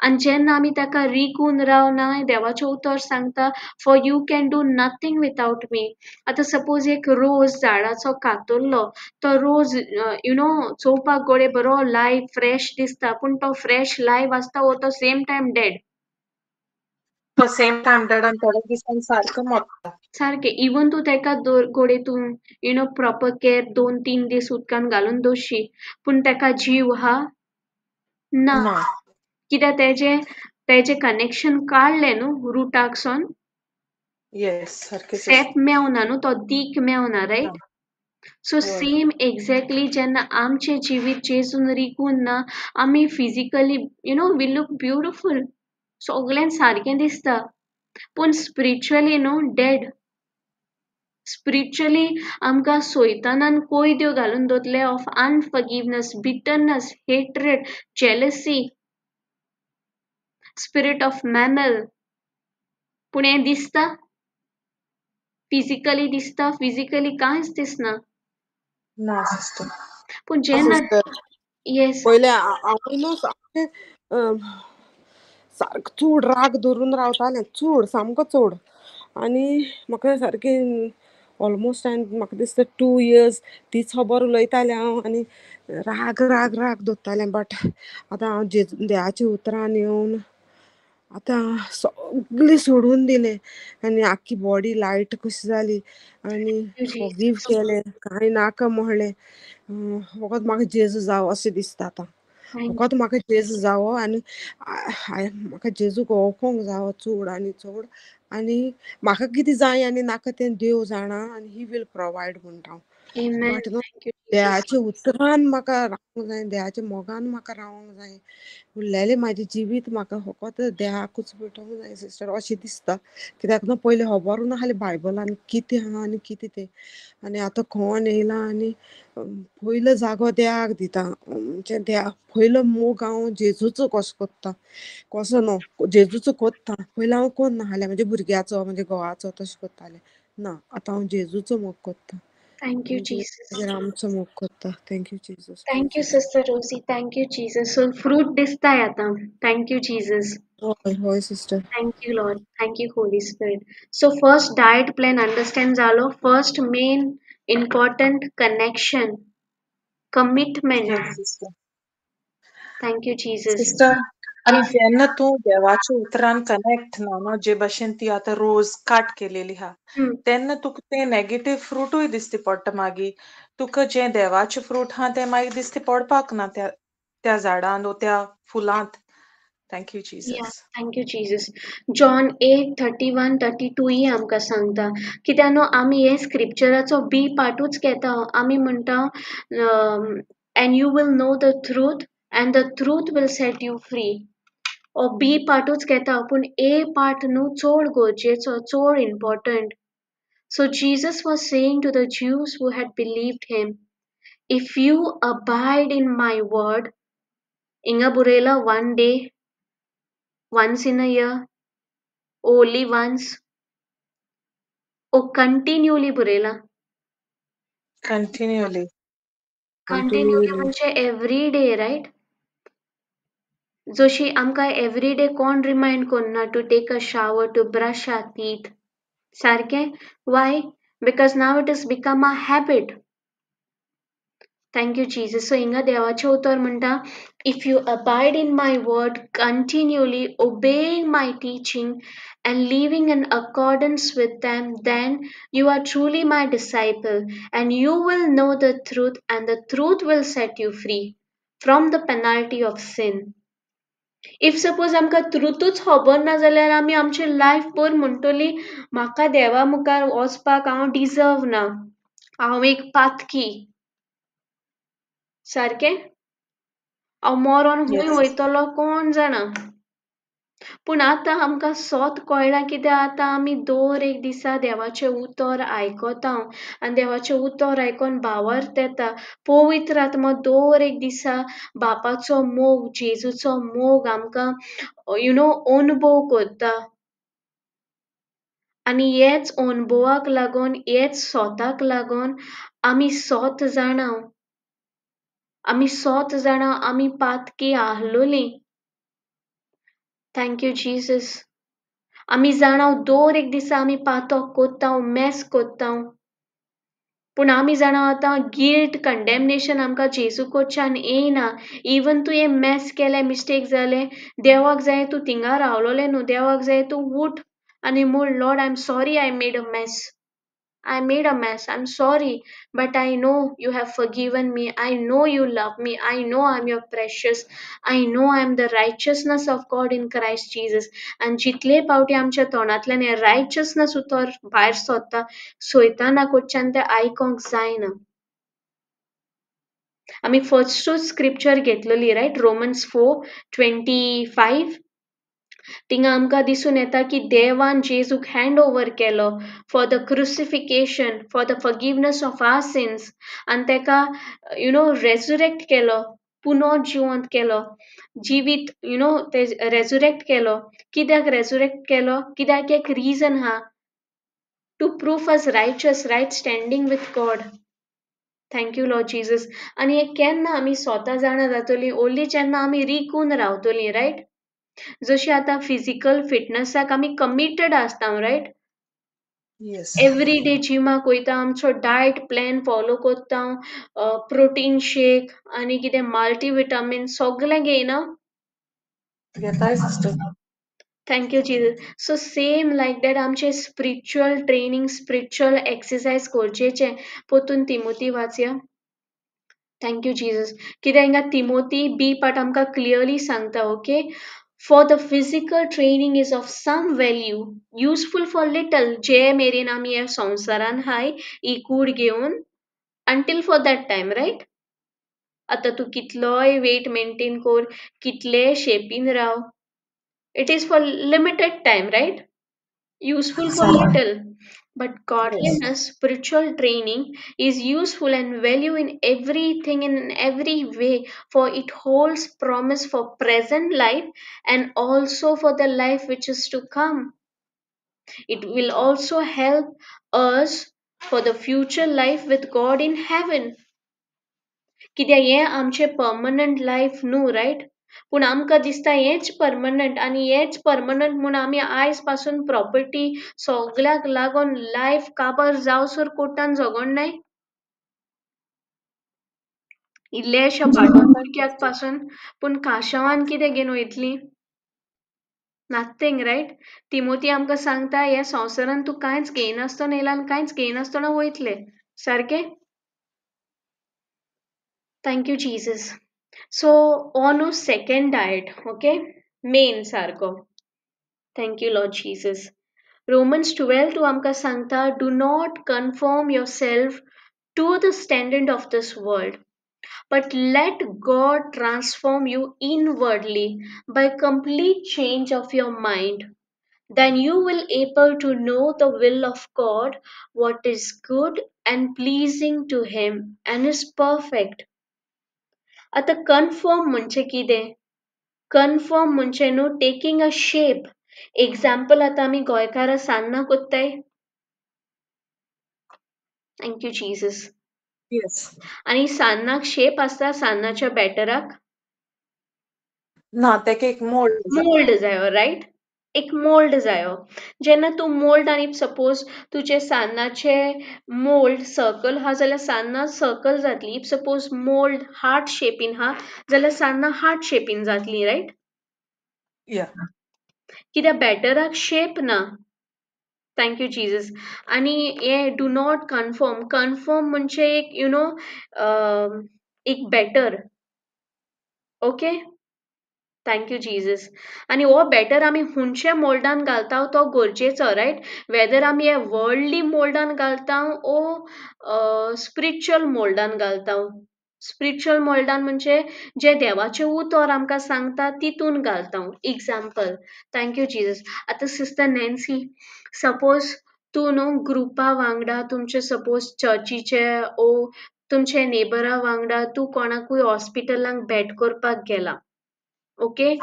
आनी जेन्ना आमी ताका रिकून रावना, देवाचें उतर सांगता, for you can do nothing without me. आतां सपोज एक रोज झाडाचो कातरलो, तो रोज you know चोवपाक गोडे बरो लायव्ह फ्रेश दिसता, पूण तो फ्रेश लायव्ह आसता वो तो सेम टायम डेड. तो सेम टायम डेड आनी थोड्या दिसान सारको मरता. सारकें. इवन तूं ताका गोडे तूं you know proper care 2-3 दीस उदकान घालून दवरशी, पूण ताका जीव आहा ना. कित्याक तेजें कनेक्शन काडलें न्हू रुटाक सोन. येस, सारकें. सेप मेवना न्हू, तो दीक मेवना, रायट? सो सेम एक्झॅक्टली जेन्ना आमचें जिवीत जेजून रिगून ना, आमी physically you know we look beautiful, सगल्यांक सारकें दिसता, पूण स्पिरिच्युअली न्हू डेड. स्पिरिच्युअली आमकां सोयतानान कोयद्यो घालून दवरले of unforgiveness, bitterness, hatred, jealousy, spirit of mammon. पूण हें दिसता? फिजिकली दिसता? फिजिकली कांयच दिसना. ना सिस्टर. पूण जेन्ना येस पयलें हांव न्हू सामकें सारको चड राग धरून रावतालें, चड सामको चड. आनी म्हाका सारकें ऑलमोस्ट हांवें म्हाका दिसता 2 years तीच खबर उलयतालें हांव आनी राग राग राग दवरतालें. बट आतां हांव देवाच्या उतरान येवन आतां सगळें सोडून दिलें आनी आख्खी बॉडी लायट कशी जाली आनी फॉरगीव केलें, कांय नाका म्हणलें. फकत म्हाका जेजू जावो अशें दिसता आतां. फकत म्हाका जेजू जावो आनी म्हाका जेजूक वळखूंक जावो चड आनी चड. आनी म्हाका कितें जाय आनी नाका तें देव जाणा आनी he will provide म्हणटा हांव. बट न्हू देवाच्या उतरान म्हाका रावंक जाय, देवाच्या मोगान म्हाका रावंक जाय. उरलेलें म्हाजें जिवीत म्हाका फकत देवाकूच भेटोवंक जाय सिस्टर अशें दिसता. कित्याक न्हू पयलीं खबरूय नासलें बायबलान कितें आहा आनी कितें तें. आनी आतां कोण येयलां आनी पयलो जागो देवाक दिता, म्हणजे देवा पयलो मोग हांव जेजूचो कसो करता, कसो न्हू जेजूचो करता. पयलीं हांव कोण नासलें, म्हणजे भुरग्याचो म्हणजे घोवाचो तशें करतालें ना, आतां हांव जेजूचो मोग करता. Thank you, Jesus. Thank you, Jesus. Thank you, Sister Rosie. Thank you, Jesus. So, fruit दिसताय आता. Thank you, Jesus. होय, sister. Thank you, Lord. Thank you, Holy Spirit. So, first diet plan understand zalo. First main important connection, commitment. Yes, sister. Thank you, Jesus. Sister, आनी जेन्ना तूं देवाच्या उतरान कनेक्ट ना न्हू, जे भाशेन ती आतां रोज काट केलेली आहा, तेन्ना तुका तें नेगेटीव फ्रुटूय दिसती पडटा. मागीर तुका जें देवाचें फ्रूट आहा तें मागीर दिसती पडपाक ना त्या त्या झाडान वो त्या फुलांत. Thank you Jesus. Thank you Jesus. John 8:31-32 आमकां सांगता. कित्याक न्हू आमी हे स्क्रिप्चराचो बी पार्टूच घेता. आमी म्हणटा and you will know the truth and the truth will set you free. O B पार्टूच घेता, पूण ए पार्ट न्हू चड गरजेचो, चड important. So Jesus was saying to the Jews who had believed him, if you abide in my word, हिंगा बरयला 1 day, once in a year, only once, O continually बरयला. कंटिन्युअली. कंटिन्युअली म्हणजे एवरी डे, रायट? जशी आमकां एवरी डे कोण रिमायंड करना to take a shower, to brush our teeth, सारकें? Why? Because now it is become a habit. Thank you Jesus. So हिंगा देवाचें उतर म्हणटा, if you abide in my word, continually obeying my teaching and living in accordance with them, then you are truly my disciple and you will know the truth and the truth will set you free from the penalty of sin. If suppose आमकां ट्रुथूच खबर ना जाल्यार आमी आमचें लायफ भर म्हणटली म्हाका देवा मुखार वचपाक हांव डिजर्व ना, हांव एक पातकी, सारकें? हांव मरोन खंय वयतलो कोण जाणा. पूण आतां आमकां सोत कळ्ळां कित्याक आतां आमी दर एक दिसा देवाचें उतर आयकता आनी देवाचें उतर आयकोन भावार्थ येता. पवित्र आत्मो दर एक दिसा बापाचो मोग, जेजूचो मोग आमकां अनुभव करता. आनी हेच अनुभवाक लागून, हेच सोताक लागून आमी सोत जाणां, आमी सोत जाणां, आमी पातकी आहलोली. Thank you Jesus. आमी जाणां दर एक दिसा आमी पातक कोत्ता, मॅस कोत्ता, पूण आमी जाणां आतां गिल्ट, कंडेमनेशन आमकां जेजू कडच्यान येयना. इवन तुवें मॅस केलें, मिस्टेक जालें, देवाक जाय तूं थिंगा रावलोलें न्हू, देवाक जाय तूं उठ आनी म्हूण, Lord I am sorry I made a mess, I made a mess, I am sorry, but I know you have forgiven me, I know you love me, I know I am your precious, I know I am the righteousness of God in Christ Jesus. आनी जितले पावटी आमच्या तोंडांतल्यान हें रायचसनस उतर भायर सरता, सैताना कडच्यान तें आयकोंक जायना. आमी फर्स्टूच स्क्रिप्चर घेतलेली, रायट, रोमन्स 4:25. थिंगा आमकां दिसून येता की देवान जेजूक हँड ओवर केलो for the crucifixion, for the forgiveness of our sins, आनी तेका रेजुरेक्ट केलो, पुनः जिवंत केलो, जिवीत ते रेजुरेक्ट केलो. कित्याक रेजुरेक्ट केलो? कित्याक एक रिजन आहा, to prove us righteous, right standing with God. Thank you Lord Jesus. आनी हें केन्ना आमी स्वता जाणा जातली? ओन्ली जेन्ना आमी रिकून रावतली, रायट? जशी आतां फिजिकल फिटनसाक आमी कमिटेड आसता, रायट? एवरी डे जिमाक वयता, आमचो डायट प्लॅन फॉलो करता, प्रोटीन शेक आनी कितें मल्टीविटामीन सगळें घेयना? घेताय sister. Thank you Jesus. So same like that आमचें स्पिरिच्युअल ट्रेनींग, स्पिरिच्युअल एक्सरसायज गरजेचें. परतून तिमोती वाचया. Thank you Jesus. कित्याक हिंगा तिमोती बी पार्ट आमकां क्लियरली सांगता, okay? For the physical training is of some value, useful for little, जे मेरेन आमी ह्या संवसारान हाय ही कूड घेवन, until for that time, right? आतां तूं कितलोय वेट मेंटेन कर, कितलेय शेपीन राव, it is for limited time, right? Useful for little. But godliness, spiritual training is useful and value in everything, in every way, for it holds promise for present life and also for the life which is to come. It will also help us for the future life with God in heaven. कित्याक हें आमचें पर्मनंट लायफ न्हू, रायट? पूण आमकां दिसता हेंच पर्मनंट, आनी हेंच पर्मनंट म्हूण आमी आयज पासून प्रॉपर्टी सगळ्याक लागून लायफ काबार जावसर कोर्टान जगोन नाय, इल्लेशा भाटक्याक पासून. पूण काशावान कितें घेवन वयतली? Nothing, right? तिमोती आमकां सांगता ह्या संवसारान तूं कांयच घेयनासतना येयला आनी कांयच घेयनासतना वयतले, सारकें? Thank you Jesus. So हो न्हू सेकेंड डायट, ओके, मेन सारको. Thank you Lord Jesus. Romans 12:2 आमकां सांगता, do not conform yourself to the standard of this world, but let God transform you inwardly by complete change of your mind. Then you will able to know the will of God, what is good and pleasing to him and is perfect. आतां कन्फर्म म्हणजे कितें? कन्फर्म म्हणजे न्हू टेकींग अ शेप. एग्जाम्पल, आतां आमी गोंयकारां सान्नां कोत्ताय. Thank you Jesus. आनी सान्नाक शेप आसता, सान्नाच्या बॅटराक ना, तेका एक मोल्ड, मोल्ड जायो, रायट? एक मोल्ड जायो. जेन्ना तूं मोल्ड, आनी सपोज तुजें सान्नाचें मोल्ड सर्कल आहा जाल्यार सान्नां सर्कल जातली. If suppose mould heart शेपीन आहा जाल्यार सान्नां हार्ट शेपीन जातली, रायट? कित्याक बॅटराक शेप ना. Thank you Jesus. आनी हें do not confirm, confirm म्हणजे एक एक batter, okay? Thank you Jesus. आनी हो बॅटर आमी हुंयच्या मोल्डान घालता तो गरजेचो, रायट? वेदर आमी हे वर्ल्डली मोल्डान घालता ओ स्पिरिच्युअल मोल्डान घालता. स्पिरिच्युअल मोल्डान म्हणजे जे देवाचें उतर आमकां सांगता तितून घालता. Example, thank you Jesus. आतां सिस्टर नॅन्सी, सपोज तूं न्हू ग्रुपा वांगडा तुमचे सपोज चर्चीचे ओ तुमचे नेबरा वांगडा तूं कोणाकूय हॉस्पिटलांक भेट करपाक गेला, ओके,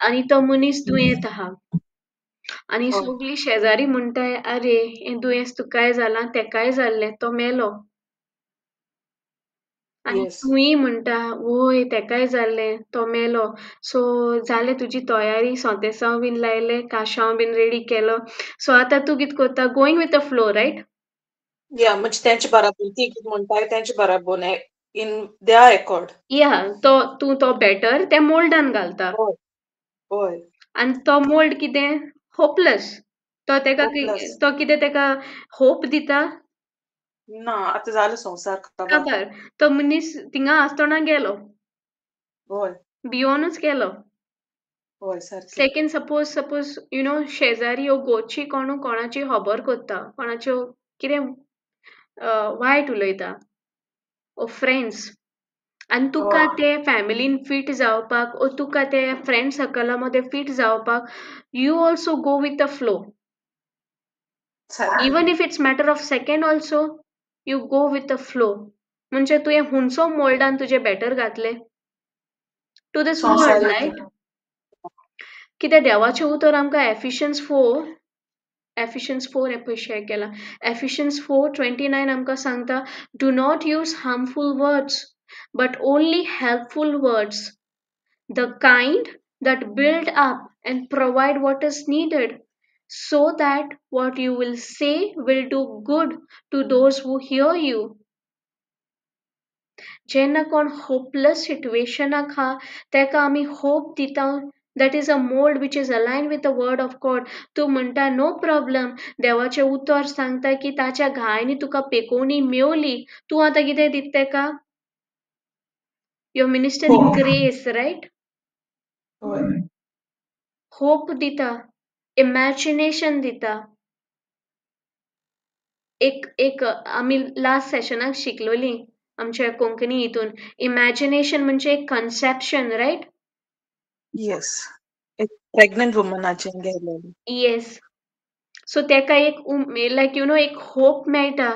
आनी तो मनीस दुयेंत आहा आनी सगळीं शेजारी म्हणटाय, आरे हें दुयेंस तुकाय जालां तेकाय जाल्लें, तो मेलो. आनी तूंय म्हणटा वय तेकाय जाल्लें, तो मेलो. सो जालें तुजी तयारी, सोंतेसांव बीन लायलें, काशांव बीन रेडी केलो. सो आतां तूं कितें करता, going with the flow, right? या म्हणजे तेंचे बराबर ती कितें म्हणटाय तेंचे बराबर इन their accord. या तो तूं तो बेटर त्या मोल्डान घालता. हय. आनी तो मोल्ड कितें होपलेस. तो तेका तो कितें तेका होप दिता ना. आतां जालो संवसार काबार. तो मनीस थिंगा आसतना गेलो, हय, भियोनूच गेलो. हय सारकें. Second, suppose suppose you know शेजारी ओ गोची कोणू कोणाची खबर कोत्ता, कोणाच्यो कितें वायट उलयता ओ फ्रेंड्स, आनी तुका ते फॅमिलीन फिट जावपाक ओ तुका ते फ्रेंड सर्कला मदें फिट जावपाक you also go with the flow. Even if it's matter of second also you go with the flow. म्हणजे तुवें हुंचो मोल्डान तुजें बेटर घातलें टू this world, right? कित्याक देवाचें उतर आमकां एफिशियन्स 4 हें पळय शेअर केलां. एफिशियन्स 4:29 आमकां सांगता, do not use harmful words but only helpful words, the kind that build up and provide what is needed, so that what you will say will do good to those who hear you. जेन्ना कोण होपलेस सिट्युएशनाक आहा तेका आमी होप दिता. That is a mold which is aligned with the word of God. तूं म्हणटा नो प्रॉब्लम, देवाचें उतर सांगता की ताच्या घायांनी तुका पेकोवणी मेवली, तूं आतां कितें दिता तेका? You're ministering grace, right? Hope दिता, इमॅजिनेशन दिता. एक एक आमी लास्ट सेशनाक शिकलोली आमच्या कोंकणी हितून, इमॅजिनेशन म्हणजे एक कन्सेप्शन, रायट? येस, एक प्रेग्नंट वुमनाचें गेलेलें. येस, सो तेका एक लायक you know एक होप मेळटा.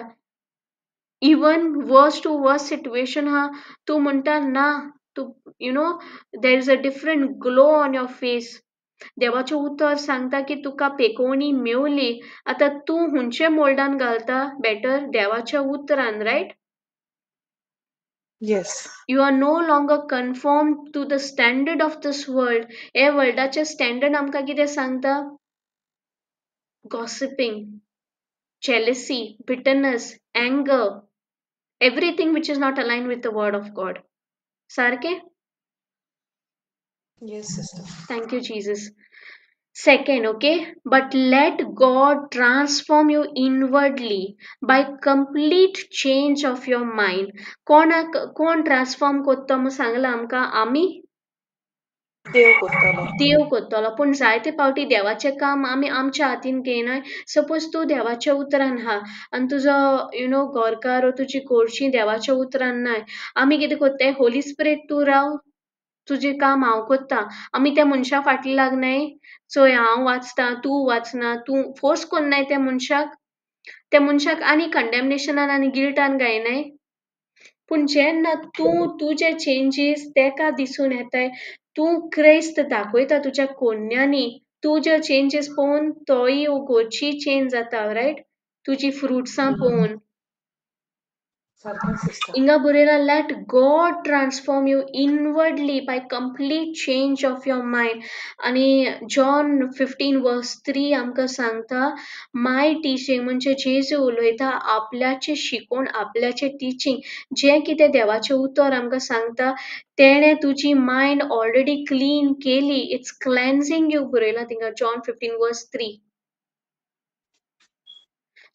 Even worse to worse situation आहा, तूं म्हणटा ना, तूं you know there is a different glow on your face. देवाचें उतर सांगता की तुका पेकोवणी मेवली, आतां तूं हुंचे मोल्डान घालता बेटर देवाच्या उतरान, right? Yes. You are no longer conform to the standard of this world. हे वर्ल्डाचें स्टँडर्ड आमकां कितें सांगता? Gossiping, jealousy, bitterness, anger, everything which is not aligned with the word of God. सारकें? Yes, sister. Thank you, Jesus. Second, okay, but let God transform you inwardly by complete change of your mind. कोणाक कोण ट्रान्सफॉर्म कोत्तो म्हूण सांगलां आमकां? आमी देव कोत्तलो. देव कोत्तलो. पूण जायते फावटी देवाचें काम आमी आमच्या हातीन घेयनाय. सपोज तूं देवाच्या उतरान आहा आनी तुजो you know घरकार वो तुजी घोडची देवाच्या उतरान नाय, आमी कितें कोत्ताय, होली स्पिरीट तूं राव, तुजें काम हांव कोत्ता. आमी त्या मनशा फाटली लागनाय, चोय हांव वाचता तूं वाचना, तूं फोर्स कोन्नाय त्या मनशाक, त्या मनशाक आनी कंडेमनेशनान आनी गिल्टान घायनाय. पूण जेन्ना तूं तुजे चेंजीस तेका दिसून येताय, तूं क्रिस्त दाखयता तुज्या कोन्यांनी, तुजे चेंजीस पळोवन तोय घरची चेंज जाता, रायट? तुजी फ्रुट्सां पळोवन. हिंगा बरयलां, let God transform you inwardly by complete change of your mind. आनी जॉन 15:3 आमकां सांगता, माय टिचींग म्हणजे जेजू उलयता आपल्याचें शिकोवन, आपल्याचें टिचींग जें कितें देवाचें उतर आमकां सांगता, तेणें तुजी मायंड ऑलरेडी क्लीन केली, it's cleansing you, बरयलां थिंगा जॉन 15:3.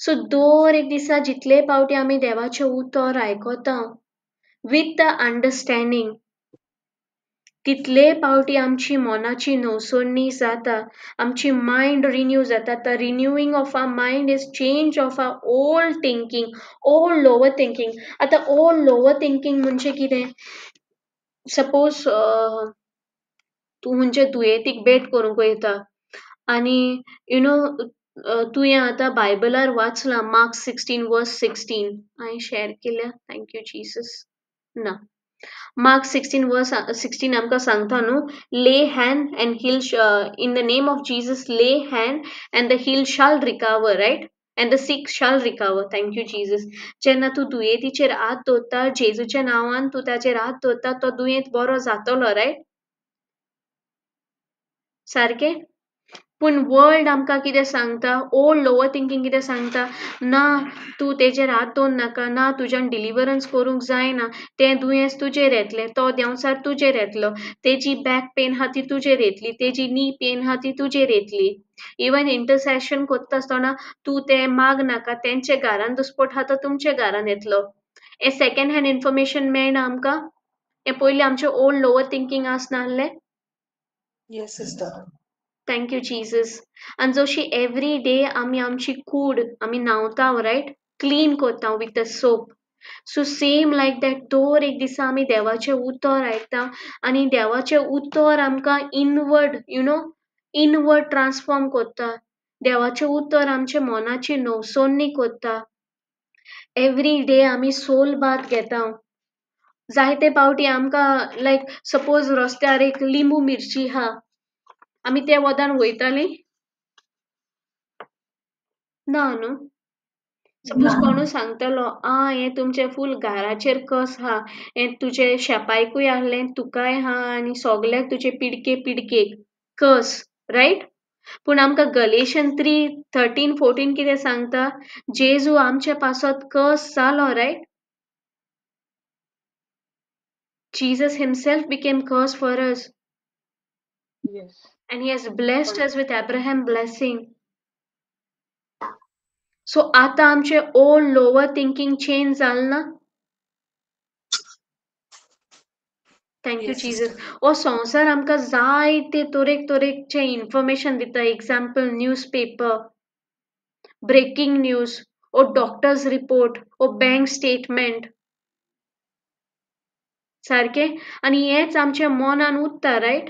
सो दर एक दिसा जितले पावटी आमी देवाचें उतर आयकता with the understanding, तितले पावटी आमची मनाची नवसणी जाता, आमची मायंड रिन्यू जाता. The renewing of our mind is change of our old thinking, old lower thinking. आतां ओल्ड लोवर थिंकींग म्हणजे कितें? सपोज तूं खंयच्या दुयेंतीक भेट करूंक वयता आनी you know तुवें आतां बायबलार वाचलां मार्क 16 वर्स 16, हांवें शेअर केल्या, thank you Jesus. ना, मार्क 16 वर्स 16 आमकां सांगता न्हू, lay hand and heal, in the name of Jesus lay hand and the heal shall recover, right? And the sick shall recover. Thank you Jesus. जेन्ना तूं दुयेंतीचेर हात दवरता, जेजूच्या नांवान तूं ताचेर हात दवरता, तो दुयेंत बरो जातलो, रायट? सारकें? पूण वर्ल्ड आमकां कितें सांगता? ओल्ड लोवर थिंकींग कितें सांगता? ना, तूं तेजेर हात दवर नाका, ना तुज्यान डिलिवरन्स करूंक जायना, तें दुयेंस तुजेर येतलें, तो देंवचार तुजेर येतलो, तेजी बॅक पेन आहा ती तुजेर येतली, तेजी नी पेन आहा ती तुजेर येतली. इवन इंटरसेशन कोत्ता आसतना तूं तें माग नाका, तेंचे घरान दुस्पोट आहा तो तुमचे घरान येतलो. हें सेकेंड हँड इन्फॉर्मेशन मेळना आमकां? हें पयलीं आमचें ओल्ड लोवर थिंकींग आसनासलें? Yes sister. Thank you Jesus. आनी जशी एवरी डे आमी आमची कूड आमी न्हांवता, रायट? क्लीन करता with the soap. So same like that दर एक दिसा आमी देवाचें उतर आयकता आनी देवाचें उतर आमकां inward, you know, inward transform करता. देवाचें उतर आमच्या मनाची नवसणी करता. एवरी डे आमी सोल बात घेता. जायते पावटी आमकां लायक सपोज रस्त्यार एक लिंबू मिरची आहा, आमी त्या वदान वयताली ना न्हू? सपोज कोणूय सांगतलो, आ हें तुमचें फूल घराचेर कस आहा, हें तुजें शेपायकूय आहलें, तुकाय आहा आनी सोगल्याक तुजे पिडके पिडकेक कस, रायट? पूण आमकां गलेशन 3:13 14 कितें सांगता? जेजू आमचे पासत कस जालो, right? Jesus himself became curse for us. Yes. And he has blessed us with Abraham blessing. So आता आमचे old lower thinking change जाल ना? Thank you Yes, Jesus. sister. हो संवसार आमकां जायते तरेक तरेकचे इन्फॉर्मेशन दिता. Example newspaper, breaking news, or doctor's report, or bank statement, सारकें? आनी हेंच आमच्या मनान उरता, रायट?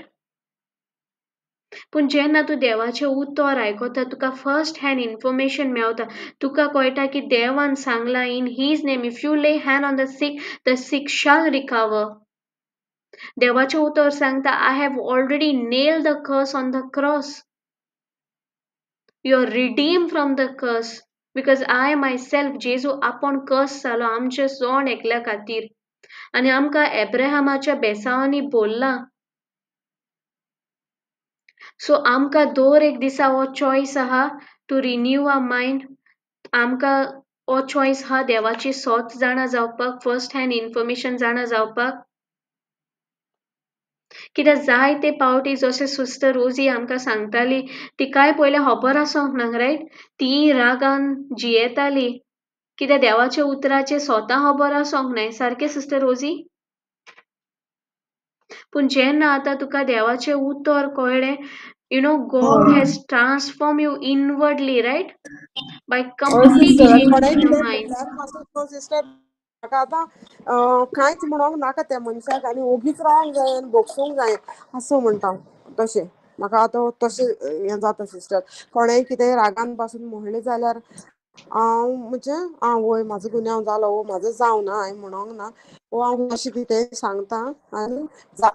पूण जेन्ना तूं देवाचें उतर आयकता, तुका फर्स्ट हँड इन्फॉर्मेशन मेवता. तुका कळटा की देवान सांगलां, in his name if you lay hand on the sick, the sick shall recover. देवाचें उतर सांगता, I have already nail the curse on the cross. You are redeem from the curse because I myself, जेजू आपूण कर्स जालो आमचे जोण एकल्या खातीर आनी आमकां एब्राहमाच्या बेसांवांनी बोल्लां. सो आमकां दर एक दिसा हो चॉयस आहा टू रिन्यू our mind. आमकां हो चॉयस आहा देवाची सोत जाणा जावपाक, फर्स्ट हँड इन्फॉर्मेशन जाणा जावपाक. कित्याक जायते पावटी जशें सिस्टर रोजी आमकां सांगताली, तिकाय पयलें खबर आसोंक ना, रायट? ती रागान जियेताली कित्याक देवाच्या उतराचें स्वता खबर आसोंक नाय, सारकें सिस्टर रोजी? पूण जेन्ना आतां तुका देवाचें उतर कळ्ळें, you know God has transform you inwardly, right? By हय कंप्लीट सिस्टर, आनी चेंज कोणेंय ऑफ your कितें मायंड. म्हणल्यार पासून न्हू सिस्टर, म्हाका आतां कांयच म्हणोंक नाका त्या मनशाक आनी ओगीच रावंक जाय आनी भोगसूंक जाय असो म्हणटा. तशें म्हाका आतां तशें हें जाता सिस्टर. कोणेंय कितेंय रागान पासून म्हणलें जाल्यार हांव म्हणजे आं वय म्हाजो गुन्यांव जालो, वो म्हाजो जावना, हांवें म्हणोंक ना, वो हांव अशें कितेंय सांगता आनी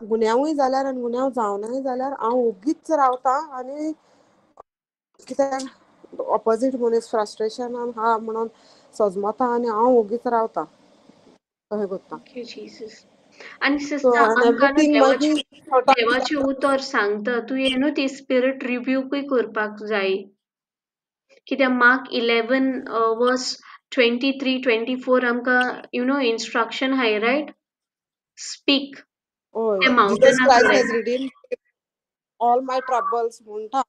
गुन्यांवूय जाल्यार आनी गुन्यांव जावनाय जाल्यार हांव ओगीच रावता आनी कित्याक ऑपोजीट मनीस फ्रस्ट्रेशनान आहा म्हणून सजमता आनी हांव ओगीच रावता, तशें करता. Thank you Jesus. आनी सो सिस्टर आनी आमकां न्हू एवरीथींग देवाचें मागीर देवाचें उतर सांगता, तुवें न्हू ती स्पिरीट रिब्यूकूय करपाक जाय. कित्याक मार्क 11 वर्स 23 24 आमकां you know instruction आहाय, रायट? स्पीक हय, त्या जीजस मावंटना क्रायस्ट कडेन. Has redeemed all my troubles म्हणटा.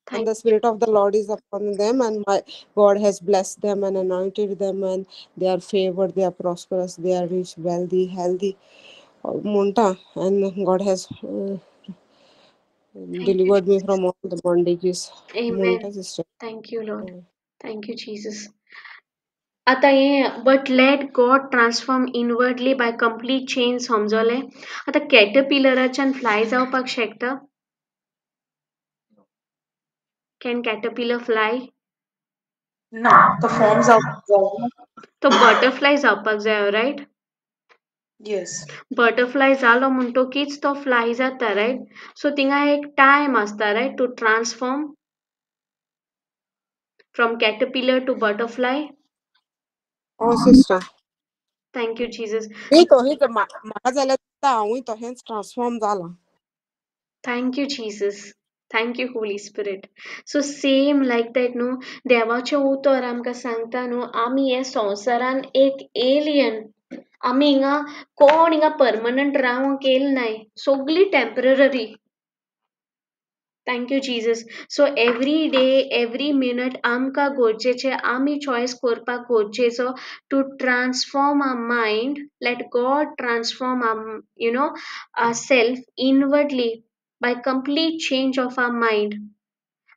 And Thank the Spirit of the Lord is upon them, and my God has blessed them and anointed them, and they are favored, they are prosperous, they are rich, wealthy, healthy. म्हणटा and God has Thank you, delivered me Jesus. From all the bondages Amen. म्हणटा sister. Thank you, Lord. Thank you, Jesus. आतां हें but let God transform inwardly by complete change समजलें. आतां कॅटरपिलराच्यान फ्लाय जावपाक शकता? Can caterpillar fly? ना, तो फॉर्म जावपाक जाय. तो बटरफ्लाय जावपाक जायो, रायट? येस. बटरफ्लाय जालो म्हणटकीच तो फ्लाय जाता, रायट? सो थिंगा एक टायम आसता, right, to transform from caterpillar to butterfly. हय sister. Thank you Jesus. मी तोहीच म्हाका जाल्यार दिसता हांवूय तशेंच ट्रान्सफॉर्म जाला. Thank you Jesus. Thank you Holy Spirit. So same like that न्हू, देवाचें उतर आमकां सांगता न्हू, आमी हे संवसारान एक एलियन. आमी हिंगा कोण हिंगा परमनंट रावंक येयल नाय, सगळीं temporary. Thank you Jesus. So every day every minute आमकां गरजेचें, आमी चॉयस करपाक गरजेचो to transform our mind. Let God transform our you know our self inwardly by complete change of our mind.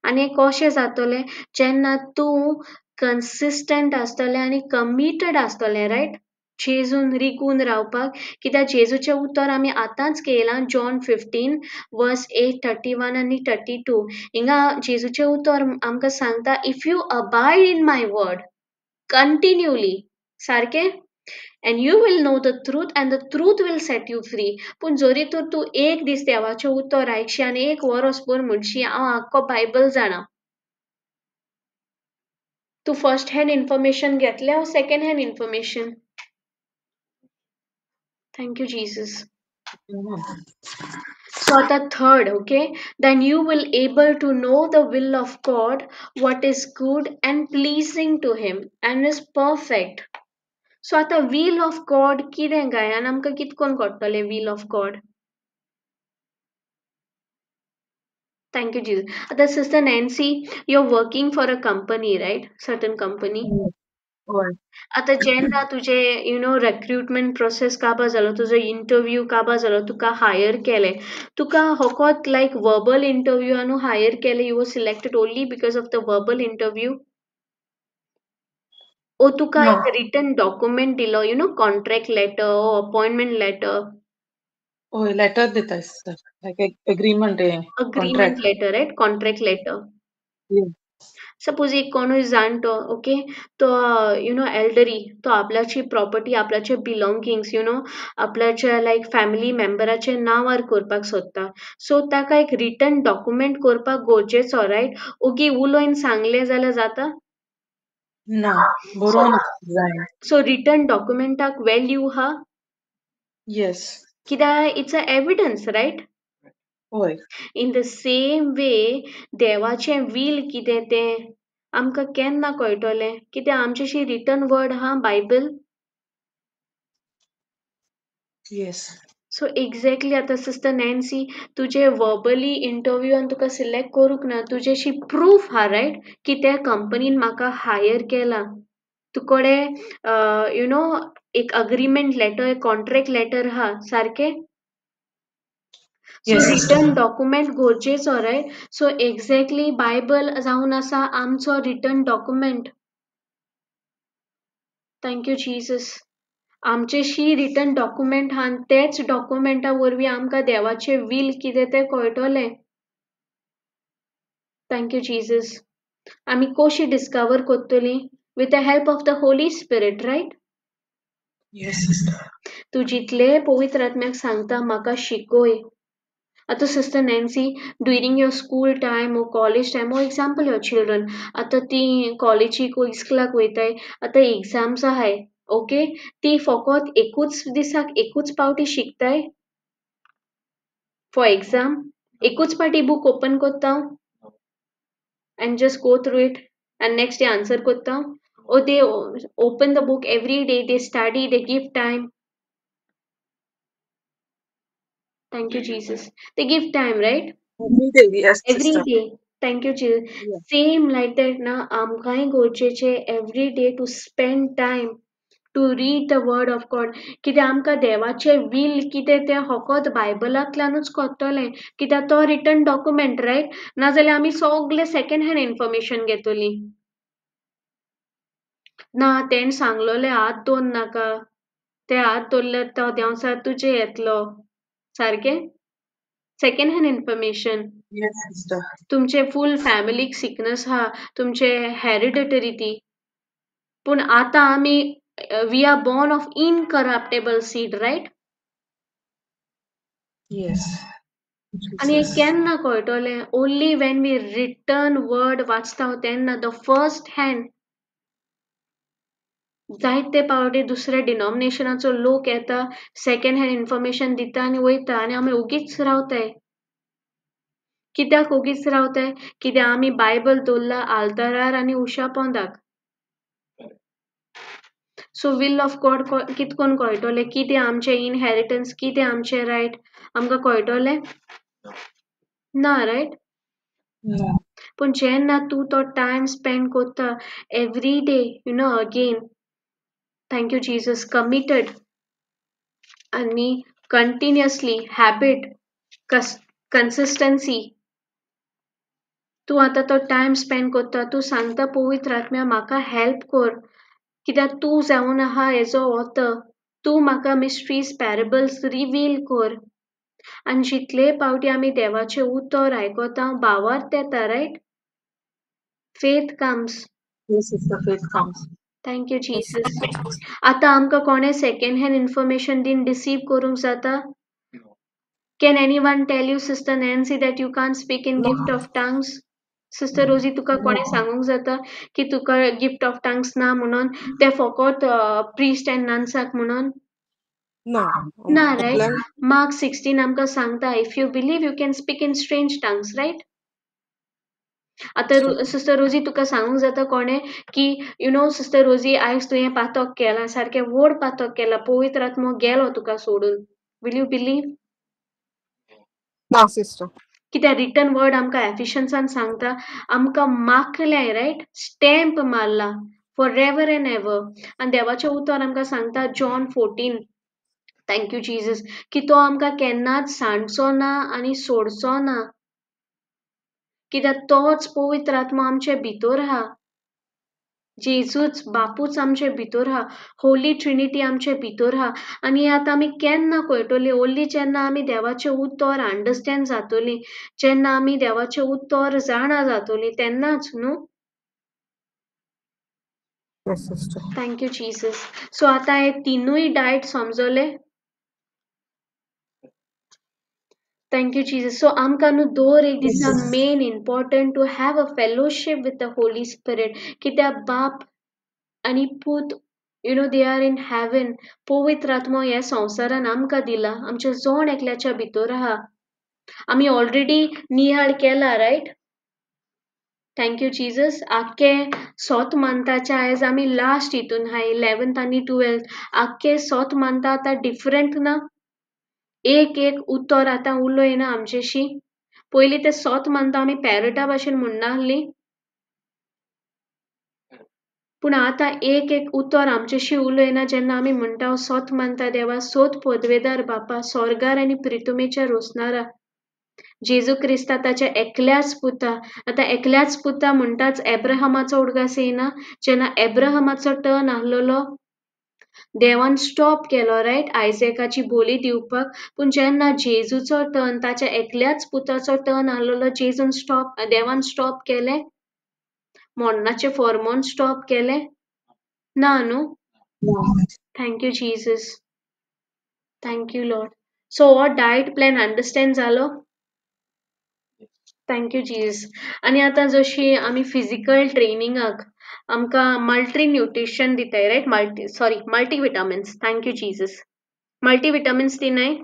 आनी हें कशें जातलें? जेन्ना तूं कन्सिस्टंट आसतलें आनी कमिटेड आसतलें, रायट, जेजून रिगून रावपाक. कित्याक जेजूचें उतर आमी आतांच केलां, जॉन 15 वर्स 8, 31 आनी 32. हिंगा जेजूचें उतर आमकां सांगता, if you abide in my word continually, सारकें, and you will know the truth and the truth will set you free. पूण जरी तर तूं एक दीस देवाचें उतर आयकशी आनी एक वरस भर म्हणशी हांव आख्खो बायबल जाणा, तूं फर्स्ट हँड इन्फॉर्मेशन घेतलें वो second hand information? Thank you Jesus. So आता third, okay, then you will able to know the will of God, what is good and pleasing to him and is perfect. So आता will of God कितें काय आनी आमकां कितकोन कळटलें will of God? Thank you Jesus. आतां sister Nancy, you are working for a company, right? Certain company. हय. आतां जेन्ना तुजें you know recruitment process काबार जालो, तुजो इंटरव्यू काबार जालो, तुका हायर केलें, तुका होकोत लायक वर्बल इंटरव्यूआनू हायर केलें, you were selected only because of the verbal interview? ओ तुका ना. एक रिटन डॉक्युमेंट दिलो, you know contract letter or appointment letter? हय, लेटर दिता सिस्टर, लायक एग्रीमेंट हें agreement contract. Letter, right? Contract letter. Suppose एक कोणूय जाणटो, ओके, तो you know elderly, तो आपल्याची प्रॉपर्टी, आपल्याचे बिलोंगींग्स, you know आपल्याच्या लायक फॅमिली मेंबराचे नांवार करपाक सोदता. सो ताका एक रिटन डॉक्युमेंट करपाक गरजेचो, रायट? ओगी उलोवन सांगलें जाल्यार जाता? ना, बरोवन जाय. सो रिटन डॉक्युमेंटाक व्हॅल्यू हा? येस. कित्याक it's a evidence, right? हय. इन the same way देवाचें will कितें तें आमकां केन्ना कळटलें? कित्याक आमचेशी रिटन वर्ड आहा बायबल. येस. सो एक्झॅक्टली आतां सिस्टर नॅन्सी, तुजें वर्बली इंटरव्यूआन तुका सिलेक्ट करूंक ना, तुजेशी प्रूफ हा, रायट, की त्या कंपनीन म्हाका हायर केला. तुकडे you know एक अग्रीमेंट लेटर, एक कॉन्ट्रॅक्ट लेटर हा, सारकें? So Yes sister. Written document गरजेचो, रायट? सो एक्झॅक्टली बायबल जावन आसा आमचो written document. Thank you Jesus. आमचेशी written document हा आनी तेच डॉक्युमेंटा वरवीं आमकां देवाचें will कितें तें कळटलें. Thank you Jesus. आमी कशी डिस्कवर करतलीं? With the help of the Holy Spirit, right? Yes sister. तूं जितलें पवित्र आत्म्याक सांगता म्हाका शिकय. आतां sister Nancy, during your school time or college time or example your children, आतां तीं कॉलेजीक वो इस्कुलाक वयताय, आतां एग्जाम्स आहाय, ओके, ती फकत एकूच दिसाक एकूच पावटी शिकताय फॉर एग्जाम? एकूच पावटी बूक ओपन करता and just go through it and next day answer करता? Or they open the book every day, they study, they give time? Thank you Jesus. They give time, right? Every day, yes Every sister. day. Thank you Jesus. Yeah. Same like that ना, आमकांय गरजेचें every day to spend time To read the word of God. कित्याक आमकां देवाचें वील कितें तें फकत बायबलांतल्यानूच कळटलें, कित्याक तो रिटन डॉक्युमेंट, रायट? नाजाल्यार आमी सगलें सेकेंड हँड इन्फॉर्मेशन घेतलीं. ना तेणें सांगलोलें हात दवर नाका, ते हात दवरल्यार तो देंवचार तुजेर येतलो, सारकें? Second hand information. Yes, sister. तुमचे फूल फॅमिलीक सिकनस आहा, तुमचे हेरिडिटरी ती. पूण आतां आमी we are born of incorruptible seed, right? Yes. आनी हें केन्ना कळटलें? Only when we written word वाचता तेन्ना, the first hand. जायते पावटी दुसऱ्या डिनॉमिनेशनाचो लोक येता, सेकेंड हँड इन्फॉर्मेशन दिता आनी वयता आनी आमी ओगीच रावताय. कित्याक ओगीच रावताय? कित्याक आमी बायबल दवरला आल्तारार आनी उशा पोंदाक. सो will of God कित कोन कळटलें? कितें आमचें इनहेरिटन्स, कितें आमचें रायट, आमकां कळटलें ना, रायट? पूण जेन्ना तूं तो टायम स्पेंड करता every day, you know, again, thank you Jesus, committed आनी कंटिन्युअसली हॅबिट, कन्सिस्टन्सी, तूं आतां तो टायम स्पेंड करता, तूं सांगता पवित्र आत्म्या म्हाका हेल्प कर, कित्याक तूं जावन आहा हेजो ऑथर, तूं म्हाका मिस्ट्रीज पॅरेबल्स रिवील कर. आनी जितले पावटी आमी देवाचें उतर आयकता भावार्थ येता, right? Faith comes. Yes, sister, faith comes. Thank you Jesus. आतां आमकां कोणें सेकेंड हँड इन्फॉर्मेशन दिवन डिसीव करूंक जाता? Can anyone tell you, Sister Nancy, that you can't speak in gift of tongues? Sister Rosie, तुका कोणें सांगूंक जाता की तुका गिफ्ट ऑफ टंग्स ना म्हणून, ते फकत प्रिस्ट एंड नन्साक म्हणून? ना. ना, रायट? मार्क 16 आमकां सांगता, if you believe you can speak in strange tongues, right? आतां सिस्टर रोजी तुका सांगूंक जाता कोणें की you know sister रोजी आयज तुवें पातक केलां, सारकें व्हड पातक केलां, पवित्र आत्मो गेलो तुका सोडून, will you believe? ना सिस्टर. कित्याक रिटन वर्ड आमकां एफिशन्सान सांगता, आमकां माखलें, रायट? स्टॅम्प मारला फॉर एवर एंड एवर. आनी देवाचें उतर आमकां सांगता जॉन 14, thank you Jesus, की तो आमकां केन्नाच सांडचो ना आनी सोडचो ना, कित्याक तोच पवित्र आत्मो आमचे भितर आहा, जेजूच बापूच आमचे भितर आहा, होली ट्रिनिटी आमचे भितर आहा. आनी आतां आमी केन्ना कळटली? ओन्ली जेन्ना आमी देवाचें उतर अंडरस्टँड जातली, जेन्ना आमी देवाचें उतर जाणा जातली तेन्नाच न्हू? Thank you Jesus. सो आतां हे तिनूय डायट समजले? Thank you Jesus. सो आमकां न्हू दर एक दिसा main important to have a fellowship with the Holy Spirit, कित्याक बाप आनी पूत, you know, they are in heaven. पवित्र आत्मो ह्या संवसारान आमकां दिला, आमच्या जण एकल्याच्या भितर आहा. आमी ऑलरेडी नियाळ केला, रायट? Thank you Jesus. आख्खे सोत मंथाच्या आयज आमी लास्ट हितून आहाय, 11th आनी 12th. आख्खे सोत मंथा आतां डिफरंट ना, एक एक उतर आतां उलयना आमचेशी. पयलीं ते सोत मंथा आमी पॅरटा भाशेन म्हणनासली, पूण आतां एक एक उतर आमचेशी उलयना. जेन्ना आमी म्हणटा सोत मंथा देवा, सोत पदवेदार बापा, सोर्गार आनी प्रितुमेच्या रोसणारा जेजू क्रिस्ता ताच्या एकल्याच पुता. आतां एकल्याच पुता म्हणटाच एब्राहमाचो उडगास येयना. जेन्ना एब्राहमाचो टर्न आहलोलो, देवान स्टॉप केलो, रायट, आयजॅकाची बोली दिवपाक. पूण जेन्ना जेजूचो टर्न, ताच्या एकल्याच पुताचो टर्न आहलोलो, जेजून स्टॉप, देवान स्टॉप केलें, मरणाचें फॉर्मोन स्टॉप केलें ना न्हू? Thank you Jesus, thank you Lord. So हो डायट प्लॅन अंडरस्टँड जालो? Thank you Jesus. आनी आतां जशी आमी फिजिकल ट्रेनिंगाक आमकां मल्टी न्यूट्रिशन दिताय, right? Multivitamins. Thank you Jesus. Multivitamins दिनाय?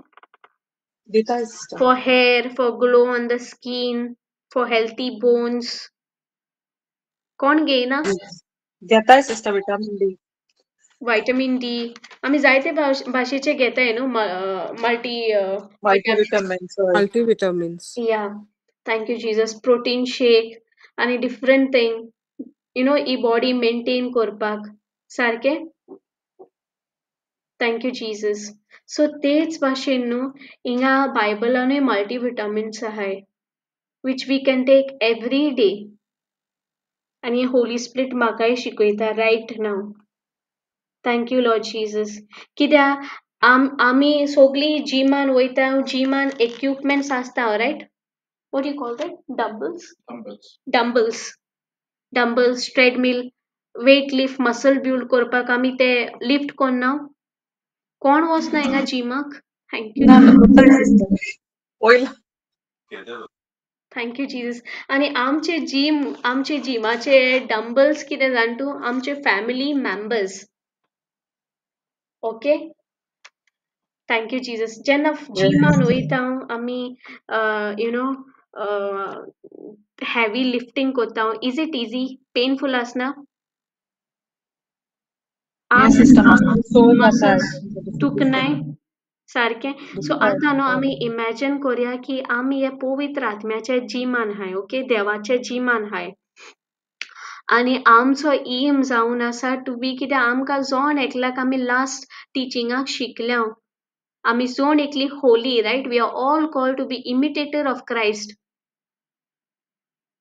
दिताय sister. For hair, for glow on the skin, for healthy bones. कोण घेयना? घेताय sister, vitamin D. Vitamin D आमी जायते भाशेचे घेताय न्हू, multi multivitamins. Multivitamins. Yeah, thank you Jesus. Protein shake आनी different thing, you know, he body maintain करपाक, सारकें? Thank you Jesus. So तेच भाशेन न्हू हिंगा बायबलानूय मल्टीविटामिन्स आहाय which we can take every day. आनी होली स्पिरीट म्हाकाय शिकयता right now. Thank you Lord Jesus. कित्याक आमी सोगलीं जिमान वयता, जिमान इक्विपमेंट्स आसता, right? What you call that? Dumbbells, dumbbells, dumbbells, treadmill, weight lift, muscle build करपाक आमी ते लिफ्ट कोन्ना. कोण वचना हिंगा जिमाक? Thank you. ना ना, वयला. Thank you Jesus. आनी आमचे जिम, आमचे जिमाचे डंबल्स कितें जाण तूं? आमचे family members. Okay, thank you Jesus. जेन्ना जिमान वयता आमी, you know, heavy lifting करता, is it easy? Painful आसना? मसल्स दुखनाय सारकें? सो आतां न्हू आमी इमॅजीन करुया की आमी हे पवित्र आत्म्याचे जिमान आहाय, ओके, देवाचे जिमान आहाय आनी आमचो एम जावन आसा टू बी, कित्याक आमकां जण एकल्याक आमी लास्ट टिचिंगाक शिकल्या, आमी जण एकली holy, right? We are all called to be imitator of Christ.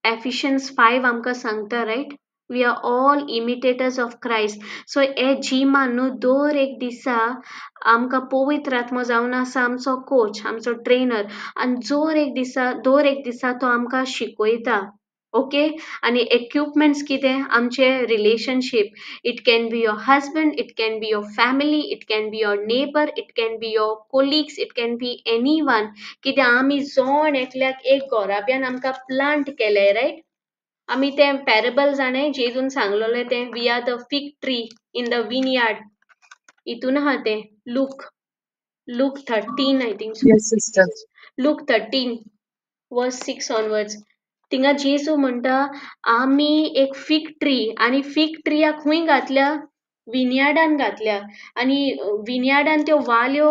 Ephesians 5 आमकां सांगता, right? We are all imitators of Christ. So हे जिमान न्हू दर एक दिसा आमकां पवित्र आत्मो जावन आसा आमचो कोच, आमचो ट्रेनर, आनी जोर एक दिसा, दर एक दिसा तो आमकां शिकयता. ओके, आनी इक्विपमेंट्स कितें? आमचे relationship. It can be your husband, it can be your family, it can be your neighbour, it can be your colleagues, it can be anyone. कित्याक आमी जण एकल्याक एक गोराब्यान आमकां प्लांट केलें, रायट? आमी तें पॅरेबल जाणें जेजून सांगलोलें तें, we are the fig tree in the vineyard. हितून आहा तें, Luke 13 I think. Yes sister. Luke 13 verse 6 onwards. थिंगा जेजू म्हणटा आमी एक फिग ट्री, आनी फिग ट्रियाक खंय घातल्या? विनयार्डान घातल्या. आनी विनयार्डान त्यो वाल्यो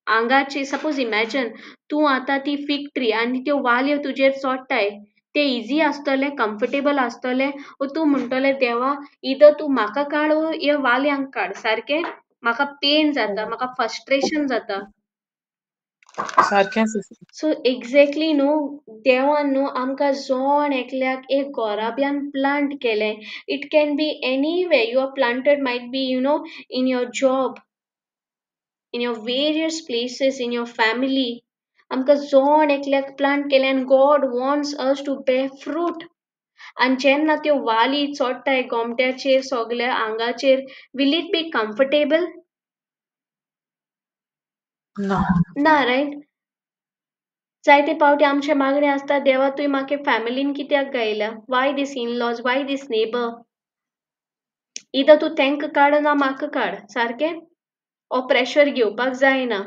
आंगाचे, सपोज इमॅजन तूं आतां ती फिग ट्री आनी त्यो वाल्यो तुजेर चोडटाय, ते इजी आसतलें, कम्फर्टेबल आसतलें? ओ तूं म्हणटलें देवा, इदर तूं म्हाका काड ओ ह्या वाल्यांक काड, सारकें? म्हाका पेन जाता, म्हाका फ्रस्ट्रेशन जाता. सारकें. सो एक्झॅक्टली न्हू देवान न्हू आमकां जण एकल्याक एक गोराब्यान प्लांट केलें. It can be anywhere you are planted, might be you know in your job, in your various places, in your family. आमकां जण एकल्याक प्लांट केलें आनी God wants us to bear fruit. आनी जेन्ना त्यो वाली चोडटाय गोमट्याचेर, सगल्या आंगाचेर, will it be comfortable? ना. ना, रायट? जायते पावटी आमचे मागणें आसता, देवा तुवें म्हाका फॅमिलीन कित्याक गायल्या? Why this in-laws? Why this neighbour? Either तूं तेंकां काड ना म्हाका काड, सारकें? हो प्रेशर घेवपाक जायना.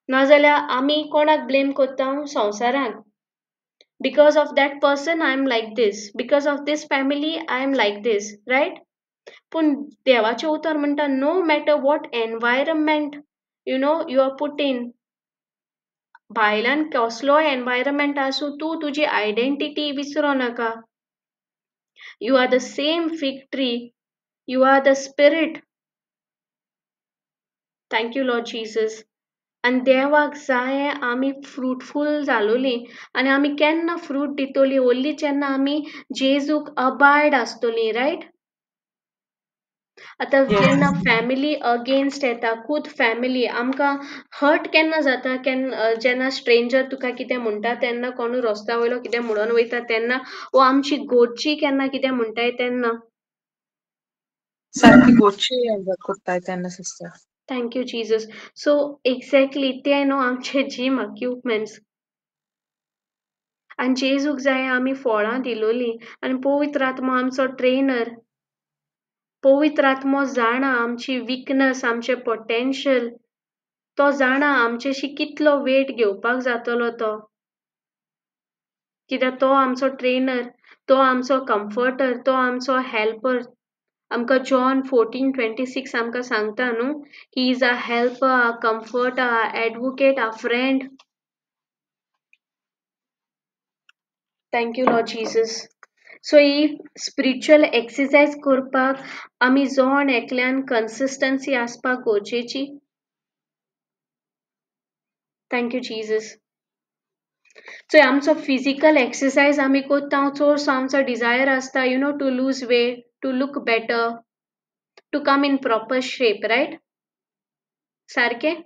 नाजाल्यार आमी कोणाक ब्लेम करता? संवसाराक. Because of that person I am like this, because of this family I am like this, right? पूण देवाचें उतर म्हणटा, no matter what environment you know you are put in, भायल्यान कसलोय एनवायरमेंट आसूं, तूं तुजी आयडेंटिटी विसरो नाका. You are the same fig tree, you are the spirit. Thank you Lord Jesus. आनी देवाक जाय आमी फ्रुटफूल जालोलीं. आनी आमी केन्ना फ्रूट दितोली? ओन्ली जेन्ना आमी जेजूक अबायड आसतोलीं, रायट? आतां जेन्ना फॅमिली अगेन्स्ट येता, खूद फॅमिली आमकां हर्ट केन्ना जाता? केन्ना? जेन्ना स्ट्रेंजर तुका कितें म्हणटा तेन्ना, कोणूय रस्त्या वयलो कितें म्हणून वयता तेन्ना, वो आमची घरची केन्ना कितें म्हणटाय तेन्ना. सारकी घरची करताय तेन्ना sister. Thank you Jesus. So exactly तें न्हू आमचे जीम इक्विपमेंट्स. आनी जेजूक जाय आमी फळां दिलोलीं. आनी पवित्र आत्मो आमचो ट्रेनर. पवित्र आत्मो जाणा आमची विकनस, आमचें पोटेन्शियल. तो जाणा आमचेशी कितलो वेट घेवपाक जातलो तो, कित्याक तो आमचो ट्रेनर, तो आमचो कम्फर्टर, तो आमचो हेल्पर. आमकां जॉन 14:26 आमकां सांगता न्हू, he is a helper, a comforter, a advocate, a friend. Thank you Lord Jesus. So he spiritual exercise करपाक आमी जण एकल्यान कन्सिस्टन्सी आसपाक गरजेची. Thank you Jesus. चोय आमचो फिजिकल एक्सरसाइज आमी करता, चडसो आमचो डिजायर आसता you know to lose weight, to look better, to come in proper shape, right? सारकें?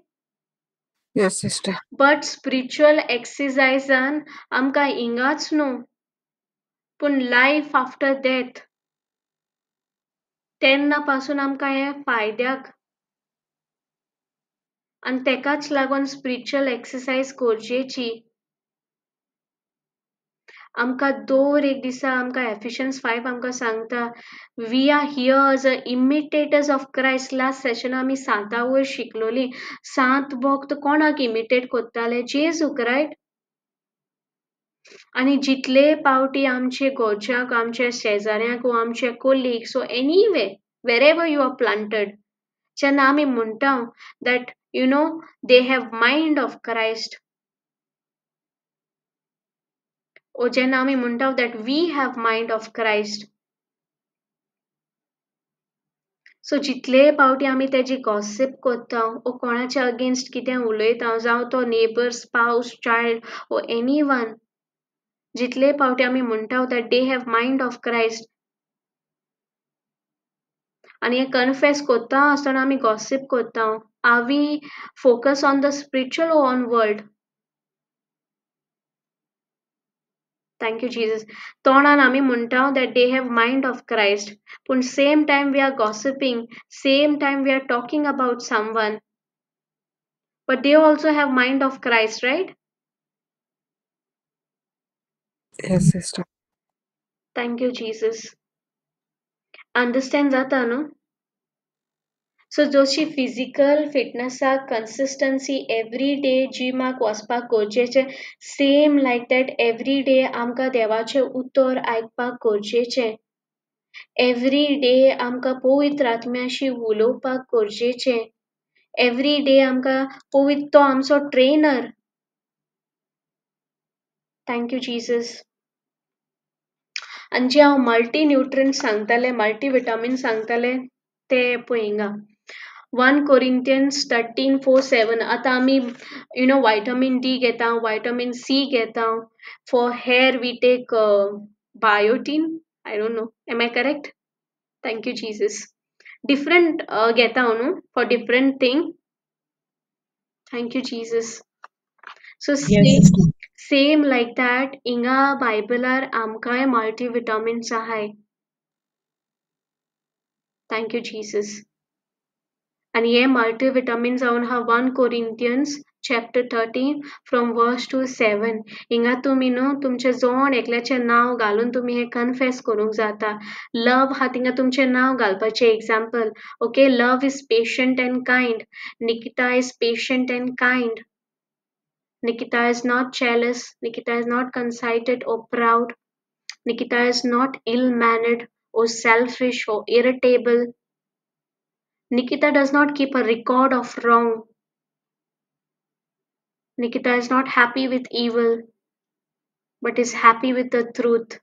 Yes sister. But spiritual एक्सरसाइजान आमकां हिंगाच न्हू पूण लायफ आफ्टर डेथ तेन्ना पासून आमकां हें फायद्याक आनी तेकाच लागून स्पिरिच्युअल एक्सरसाइज गरजेची. आमकां दर एक दिसा आमकां एफिशियन्स 5 आमकां सांगता we are here as a imitators of Christ. Last session आमी सांता वयर शिकलोली. सांत वक्त कोणाक इमिटेट करताले? जेजूक, रायट? आनी जितले पावटी आमचे घरच्यांक, आमच्या शेजाऱ्यांक वो आमचे colleagues or anyway wherever you are planted, जेन्ना आमी म्हणटा that you know they have mind of Christ, ओ जेन्ना आमी म्हणटा that we have mind of Christ, so जितले पावटी आमी तेजी गॉसीप करता ओ कोणाच्या अगेन्स्ट कितें उलयता, जावं तो neighbour, spouse, child or anyone, जितले पावटी आमी म्हणटा that they have mind of Christ आनी हें कन्फेस करता आसतना आमी गॉसीप करता, are we focus on the spiritual or on world? Thank you Jesus. तोंडान आमी म्हणटा that they have mind of Christ, पूण same time we are gossiping, same time we are talking about someone, but they also have mind of Christ, right? Yes sister. Thank you Jesus. Understand जाता न्हू? सो जशी फिजिकल फिटनसाक कन्सिस्टन्सी एवरी डे जिमाक वचपाक गरजेचें, same like that every day आमकां देवाचें उतर आयकपाक गरजेचें, एवरी डे आमकां पवित्र आत्म्याशी उलोवपाक गरजेचें, एवरी डे आमकां पवित्र तो आमचो trainer. Thank you Jesus. आनी जे हांव मल्टी न्युट्रियंट सांगतालें, मल्टी विटामीन सांगतालें ते पळय हिंगा 1 Corinthians 13:4-7. आतां आमी you know vitamin D घेता, व्हायटमीन सी घेता, for hair we take biotin, I don't know, am I correct? Thank you Jesus. Different घेता न्हू for different thing. Thank you Jesus. So same like that हिंगा बायबलार आमकांय मल्टी विटामिन्स आहाय. Thank you Jesus. आनी हे मल्टी विटामीन जावन आहा 1 Corinthians chapter 13 from verse 2-7. हिंगा तुमी न्हू तुमचें जण एकल्याचें नांव घालून तुमी हें कन्फेस करूंक जाता. लव आहा थिंगा तुमचें नांव घालपाचें. Example, okay, love is patient and kind, Nikita is patient and kind, Nikita is not jealous, Nikita is not conceited or proud, Nikita is not ill mannered or selfish or irritable. Nikita does not keep a record of wrong. Nikita is not happy with evil, but is happy with the truth.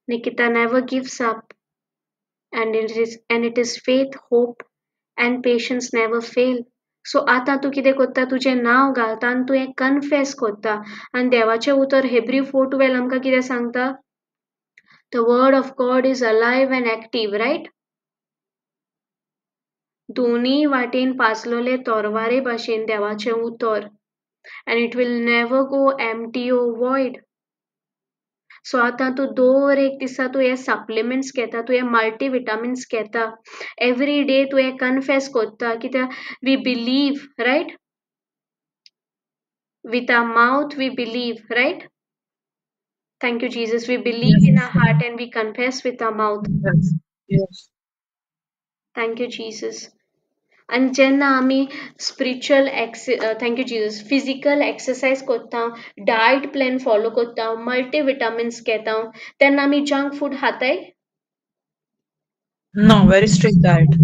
Nikita never gives up, and it is faith, hope, and patience never fail. So आतां तूं कितें करता, तुजें नांव घालता आनी तूं हें कन्फेस करता. आनी देवाचें उतर हेब्रू 4:12 आमकां कितें सांगता? The word of God is alive and active, right? दोनी वाटेन पाजलोले तोरवारे भाशेन देवाचें उतर, and it will never go empty or void. So आतां तूं दर एक दिसा तूं हे सप्लिमेंट्स घेता, तूं हे मल्टी विटामिन्स घेता, एवरी डे तूं हें कन्फेस करता. कित्याक we believe, right? With our mouth we believe, right? Thank you Jesus. We believe in our heart and we confess with our mouth. Yes. Thank you Jesus. आनी जेन्ना आमी spiritual thank you Jesus, physical exercise करता, डायट प्लॅन फॉलो करता, मल्टी विटामिन्स घेता, तेन्ना आमी जंक फूड खाताय? No, very strict diet.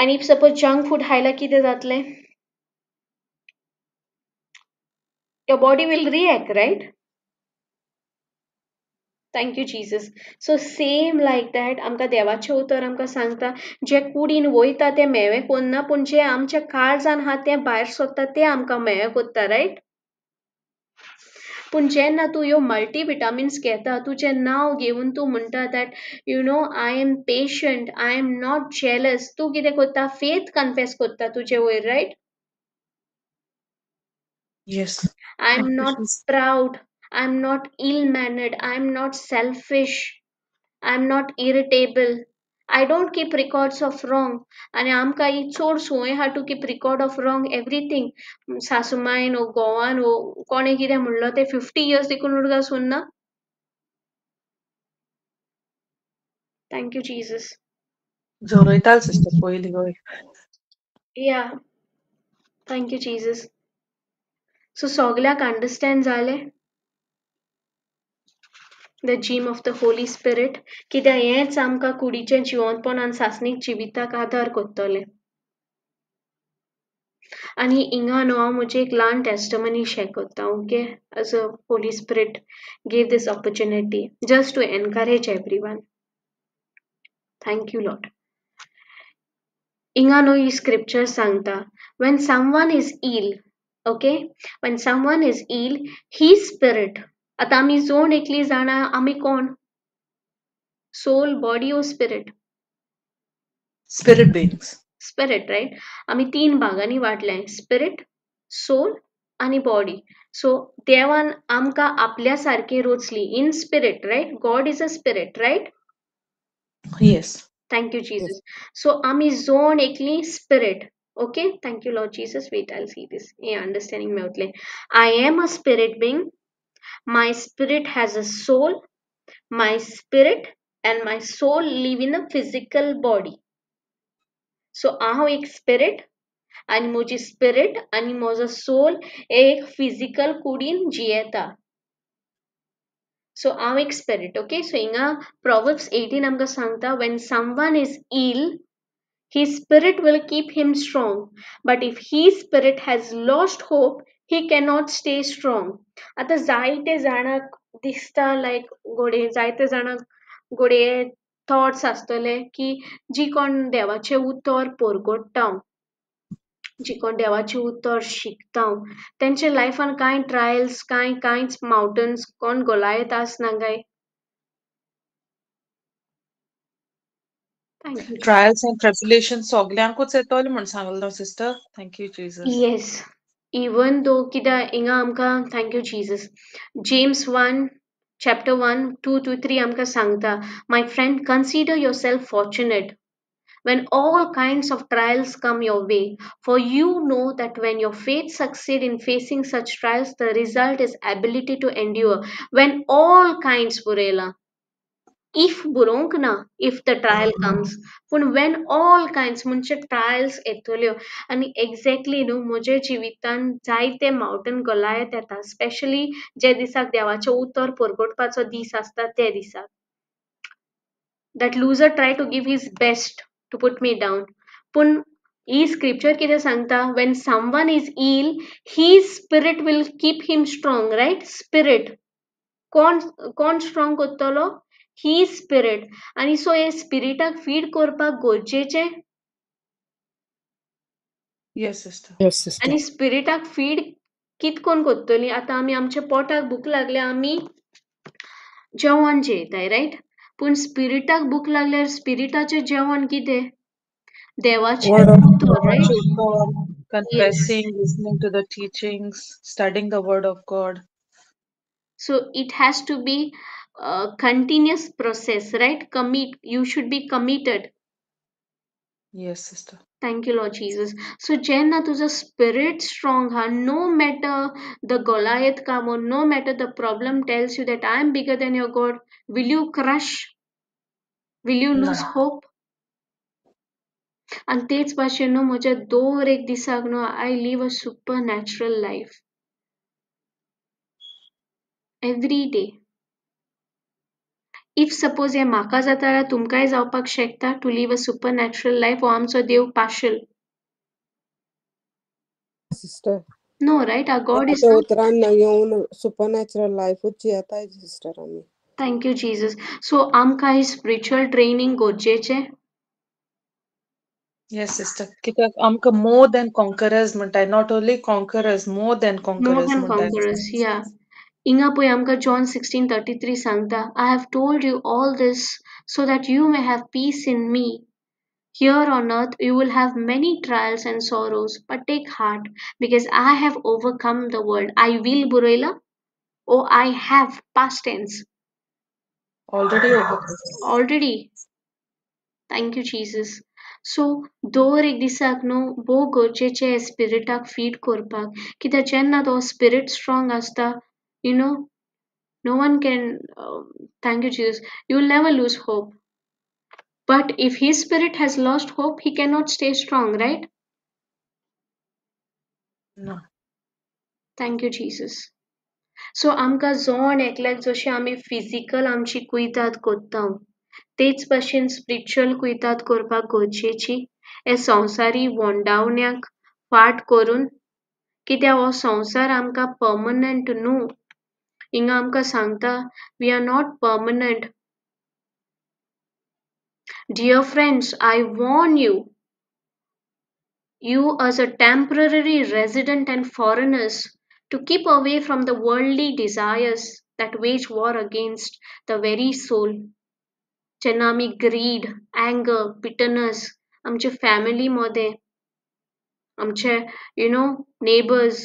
आनी if suppose junk food खायल्यार कितें जातलें? Your body will react, right? Thank you Jesus. So same like that आमकां देवाचें उतर आमकां सांगता, जे कुडीन वयता तें म्हेंवें कोन्ना, पूण जें आमच्या काळजान आहा तें भायर सोदता तें आमकां म्हेंवें कोत्ता, रायट? पूण जेन्ना तूं ह्यो मल्टीविटामिन्स घेता, तुजें नांव घेवन तूं म्हणटा that you know I am patient, I am not jealous, तूं कितें कोत्ता? फेथ कन्फेस कोत्ता तुजे वयर, right? Yes. I am Thank you, not Jesus. Proud, I am not ill mannered, I am not selfish, I am not irritable, I don't keep records of wrong. आनी आमकां ही चड संवय आहा to keep record of wrong everything. सासुमायन वो घोवान वो कोणें कितें म्हणलो तें 50 इयर्स देखून उडगास उरना. Thank you Jesus. जोरयताल sister पयलीं हय. Yeah, thank you Jesus. So सगल्याक अंडरस्टँड जालें? The gem of the Holy Spirit कित्याक हेंच आमकां कुडीचें जिवंतपण आनी सासणीक जिविताक आदार कोत्तलें. आनी हिंगा न्हू हांव म्हजी एक ल्हान टेस्टमनी शेअर कोत्ता, okay? As a Holy Spirit gave this opportunity just to encourage everyone. Thank you Lord. हिंगा न्हू ही स्क्रिप्चर सांगता, when someone is ill, okay, when someone is ill, his spirit. आतां आमी जोण एकली जाणा आमी कोण? सोल, बॉडी ओ spirit? Spirit beings. Spirit, right? आमी तीन भागांनी वांटले, स्पिरिट, सोल आनी बॉडी. सो देवान आमकां आपल्या सारकी रचली in spirit, right? God is a spirit, right? Yes. Thank you Jesus. So आमी जोण एकली spirit, okay? Thank you Lord Jesus. Wait, I see this, hey understanding मेवतलें. I am a spirit being, my spirit has a soul, my spirit and my soul live in a physical body. So हांव एक spirit आनी म्हजी spirit आनी म्हजो soul एक physical कुडीन जियेता. So हांव एक spirit, okay? So हिंगा Proverbs 18 आमकां सांगता, when someone is ill, his spirit will keep him strong, but if his spirit has lost hope, he cannot stay strong. आतां जायते जाणांक दिसता लायक घोडये जायते जाणांक घोडये थॉट्स आसतले की जी कोण देवाचें उतर परगट्टा, जी कोण देवाचें उतर शिकता, तेंच्या लायफान कांय ट्रायल्स, कांय कांयच मावंटन्स, कोण गोलायत आसना काय? Thank you. Trials and tribulation सगल्यांकूच येतोले म्हूण सांगलें sister. Thank you Jesus. Yes, even though कित्याक हिंगा आमकां, thank you Jesus, James 1 chapter 1 2 to 3 आमकां सांगता, my friend, consider yourself fortunate when all kinds of trials come your way, for you know that when your faith succeeds in facing such trials, the result is ability to endure. When all kinds बरयलां, if बरोवंक ना, if the trial comes, पूण when all kinds म्हणजे ट्रायल्स येतल्यो. आनी एक्झॅक्टली न्हू म्हज्या जिवितान जायते मावंटन गोलायत येता, स्पेशली जे दिसाक देवाचें उतर परगटपाचो दीस आसता ते दिसाक. That loser try to give his best to put me down, पूण ही स्क्रिप्चर कितें सांगता, when someone is ill, his spirit will keep him strong, right? Spirit कोण कोण स्ट्रॉंग करतलो? ही स्पिरिट. आनी सो हे स्पिरिटाक फीड करपाक गरजेचें. Yes sister. Yes sister. आनी स्पिरिटाक फीड कित कोण करतली? आतां आमी आमच्या पोटाक भूक लागल्या, आमी जेवण जेयताय, रायट? पूण स्पिरिटाक भूक लागल्यार स्पिरिटाचें जेवण कितें? देवाचें Word of उतर, रायट? देवाचें उतर, confessing, listening to the teachings, studying the word of God. So it has to be a continuous process, right? Commit, you should be committed. Yes sister. Thank you Lord Jesus. So जेन्ना तुजो spirit strong हा, no matter the Goliath come or no matter the problem tells you that I am bigger than your God, will you crush? Will you ना. lose hope? आनी तेच भाशेन न्हू म्हज्या दर एक दिसाक न्हू I live a supernatural life every day. If suppose हें म्हाका जाता जाल्यार तुमकांय जावपाक शकता to live a supernatural life. हो आमचो देव partial? Sister. No, right? Our God is देवाच्या not. उतरान येवन सुपर नॅचरल लायफूच जियेताय सिस्टर आमी. Thank you Jesus. सो आमकां ही स्पिरिच्युअल ट्रेनिंग गरजेचें. Yes, sister. कित्याक आमकां मोर दॅन कॉन्करर्स म्हणटाय, not only conquerors, more than more conquerors than म्हणटाय. कॉन्करर्स, या. हिंगा पळय आमकां जॉन 16:33 सांगता, I have told you all this so that you may have peace in me. Here on earth you will have many trials and sorrows, but take heart because I have overcome the world. I will बरयला ओ I have, past tense. Already overcome. Already. Thank you Jesus. So दर एक दिसाक न्हू भोव गरजेचें स्पिरिटाक फीड करपाक, कित्याक जेन्ना तो स्पिरीट स्ट्रोंग आसता, you know, no one can, thank you Jesus, you will never lose hope. But if his spirit has lost hope, he cannot stay strong, right? No. Thank you Jesus. So आमकां जण एकल्याक जशें आमी फिजिकल आमची कुयदाद करता तेच भाशेन स्पिरिच्युअल कुयदाद करपाक गरजेची. हे संवसारी वोंडावण्याक फाट करून, कित्याक हो संवसार आमकां पर्मनंट न्हू. हिंगा आमकां सांगता we are not permanent. Dear friends, I warn you, you as a temporary resident and foreigners, to keep away from the worldly desires that wage war against the very soul. जेन्ना आमी ग्रीड, अँगर, बिटरनस आमचे फॅमिली मदें, आमचे you know neighbours,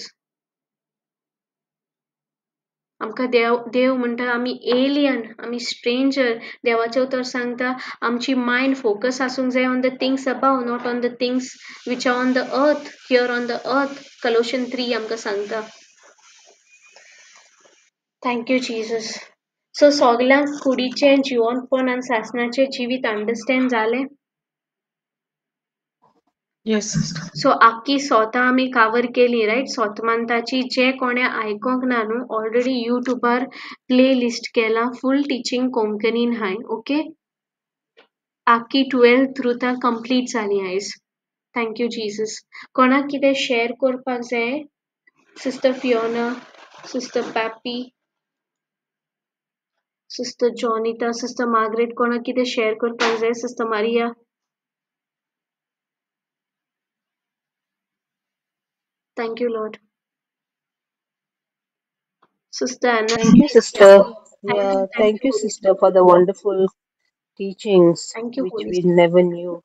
आमकां देव देव म्हणटा आमी एलियन, आमी स्ट्रेंजर. देवाचें उतर सांगता आमची मायंड फोकस आसूंक जाय on the things above, not on the things which are on the earth, here on the earth. Colossian 3 आमकां सांगता. Thank you Jesus. सो सगल्यांक कुडीचें जिवनपण आनी सासणाचें जिवीत अंडरस्टँड जालें? Yes, sister. सो आख्खी सोतां आमी कवर केली, रायट? सोत मंथाची. जे कोणें आयकोंक ना न्हू, ऑलरेडी युट्यूबार प्ले लिस्ट केलां, फूल टिचींग कोंकणीन हाय. ओके, आख्खी 12 ट्रुथां कंप्लीट जालीं आयज. Thank you Jesus. कोणाक कितें शेअर करपाक जाय? Sister Fiona, sister Pappy, sister Jonita, sister Margaret, कोणाक कितें शेअर करपाक जाय? Sister Maria. Thank you, Lord. Sister Anna. Thank you, sister. Thank Yeah, you, thank thank you, you, Holy sister, Spirit. for the wonderful teachings Thank you, which Holy we Spirit. never knew.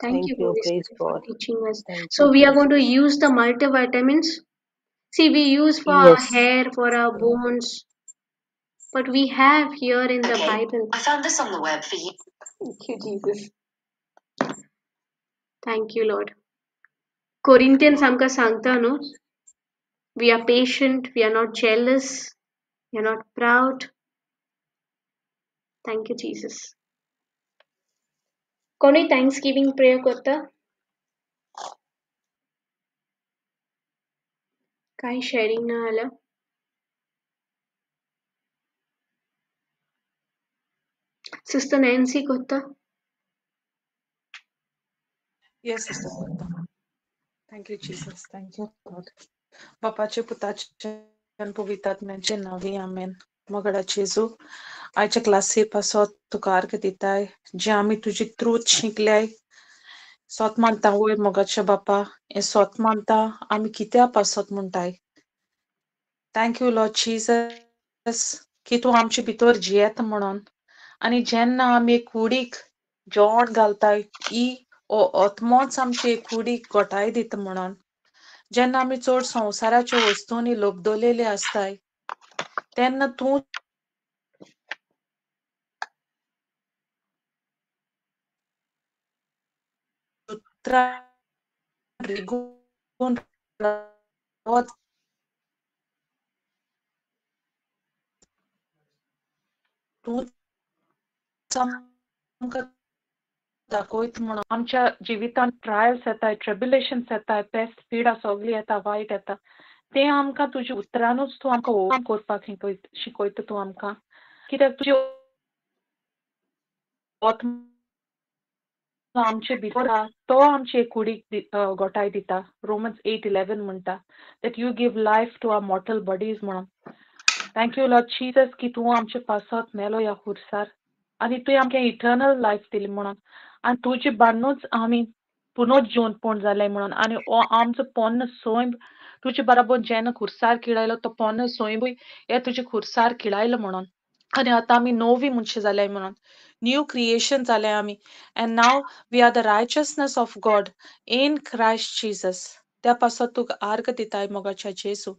Thank Thank you, you. Holy Praise Spirit, for God. teaching us. Thank So you, we are going to Jesus. use the multivitamins. See, we use for our Yes. hair, for our bones, but we have here in the Okay, Bible. I found this on the web for you. Thank you, Jesus. Thank you, Lord. Corinthians आमकां सांगता न्हू, we are patient, we are not jealous, we are not proud. Thank you, Jesus. कोणूय thanks giving prayer करता? कांय शेअरिंग ना जाल्यार सिस्टर नॅन्सी करता? Yes, sister. करता. Thank you, Jesus. Thank you, God. बापाचे, पुताचे आनी पवित्र आत्म्याचे नांवी, आमेन. मोगाच्या जेजू, आयच्या क्लासी पासत तुका अर्घ दिताय, जे आमी तुजी ट्रूथ शिकल्याय. सोत मानता वयर मोगाच्या बापा, हें सोत मानता आमी कित्या पासत म्हणटाय. Thank you Lord Jesus की तूं आमचे भितर जियेता म्हणून, आनी जेन्ना आमी कुडीक जेवण घालताय ही आत्मोच आमचे कुडीक गोठाय दिता म्हणून. जेन्ना आमी चड संवसाराच्या वस्तूंनी लोबदवलेले आसताय तेन्ना तूं उतरां रिगून रावत तूंच आमकां दाखयता म्हणून. आमच्या जिवितांत ट्रायल्स येताय, ट्रिब्युलेशन्स येताय, पेस्ट पिडा सगळी येता, वायट येता, तें आमकां तुज्या उतरानूच तूं आमकां ओवरकम करपाक शिकयता तूं आमकां. कित्याक तुजी आत्मा आमचे भितर आहा, तो आमचे कुडीक गोठाय दिता. रोमन्स 8:11 म्हणटा that you give life to our mortal bodies म्हणून. Thank you Lord Jesus की तूं आमचे पासत मेलो ह्या खुर्सार आनी तुवें आमकां इटर्नल लायफ दिली म्हणून आनी तुजे बान्नूच आमी पुनर्जीवनपण जालें म्हणून आनी हो आमचो पोन्न सैम तुजे बराबर जेन्ना खुर्सार किळायलो तो पोन्न सैमूय हे तुजे खुर्सार किळायलो म्हणून आनी आतां आमी नवी मनशां जाल्याय म्हणून न्यू क्रिएशन जाले आमी and now we are the righteousness of God in Christ Jesus. त्या पासत तुका आर्ग दिताय मोगाच्या जेजू,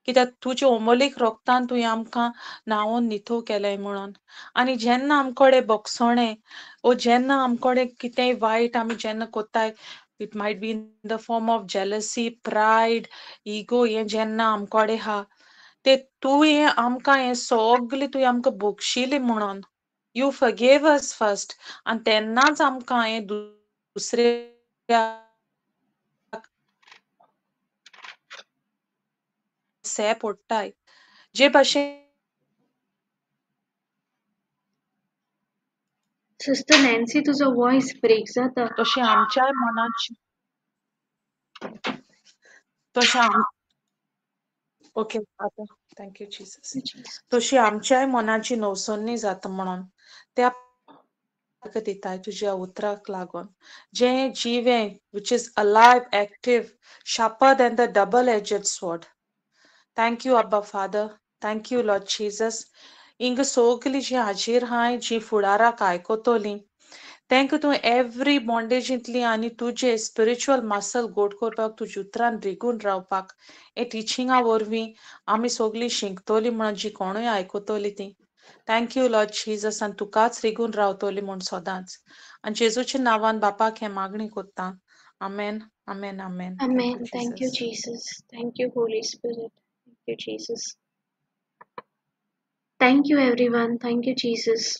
कित्याक तुजे अमोलीक रोगतान तुवें आमकां न्हांवोन निथो केलें म्हणून. आनी जेन्ना आमकोडे बोगसोणें ओ जेन्ना आमकोडे कितेंय वायट आमी जेन्ना कोत्ताय, it might be in the form of jealousy, pride, ego, हें जेन्ना आमकोडे आहा ते तुवें आमकां हें सगलें तुवें आमकां बक्षिलें म्हणून. You forgave us first आनी तेन्नाच आमकां हें दुसऱ्या से पडटाय जे भाशेन. सिस्टर नॅन्सी, तुजो वॉयस ब्रेक जाता. तशें आमच्याय मनाची तशें आम ओके आतां thank you Jesus. तशी आमच्याय मनाची नवसणी जाता म्हणून त्या दिताय तुज्या उतराक लागून जें जिवें which is alive, active, sharper than the double edged sword. Thank you Abba Father, thank you Lord Jesus. हिंगा सगलीं जीं हाजीर आहाय, जीं फुडाराक आयकतलीं, तांकां तूं एवरी बॉन्डेजींतली आनी तुजे स्पिरिच्युअल मसल गोड करपाक तुज्या उतरान रिगून रावपाक हे टिचिंगा वरवीं आमी सगलीं शिकतलीं म्हणून जी कोणूय आयकतलीं तीं. Thank you Lord Jesus आनी तुकाच रिगून रावतली म्हूण सदांच. आनी जेजूच्या नांवान बापाक हें मागणी कोत्ता. आमेन, आमेन, आमेन. Amen. Thank you Jesus. Thank you Holy Spirit. Thank you Jesus. Thank you everyone. Thank you Jesus.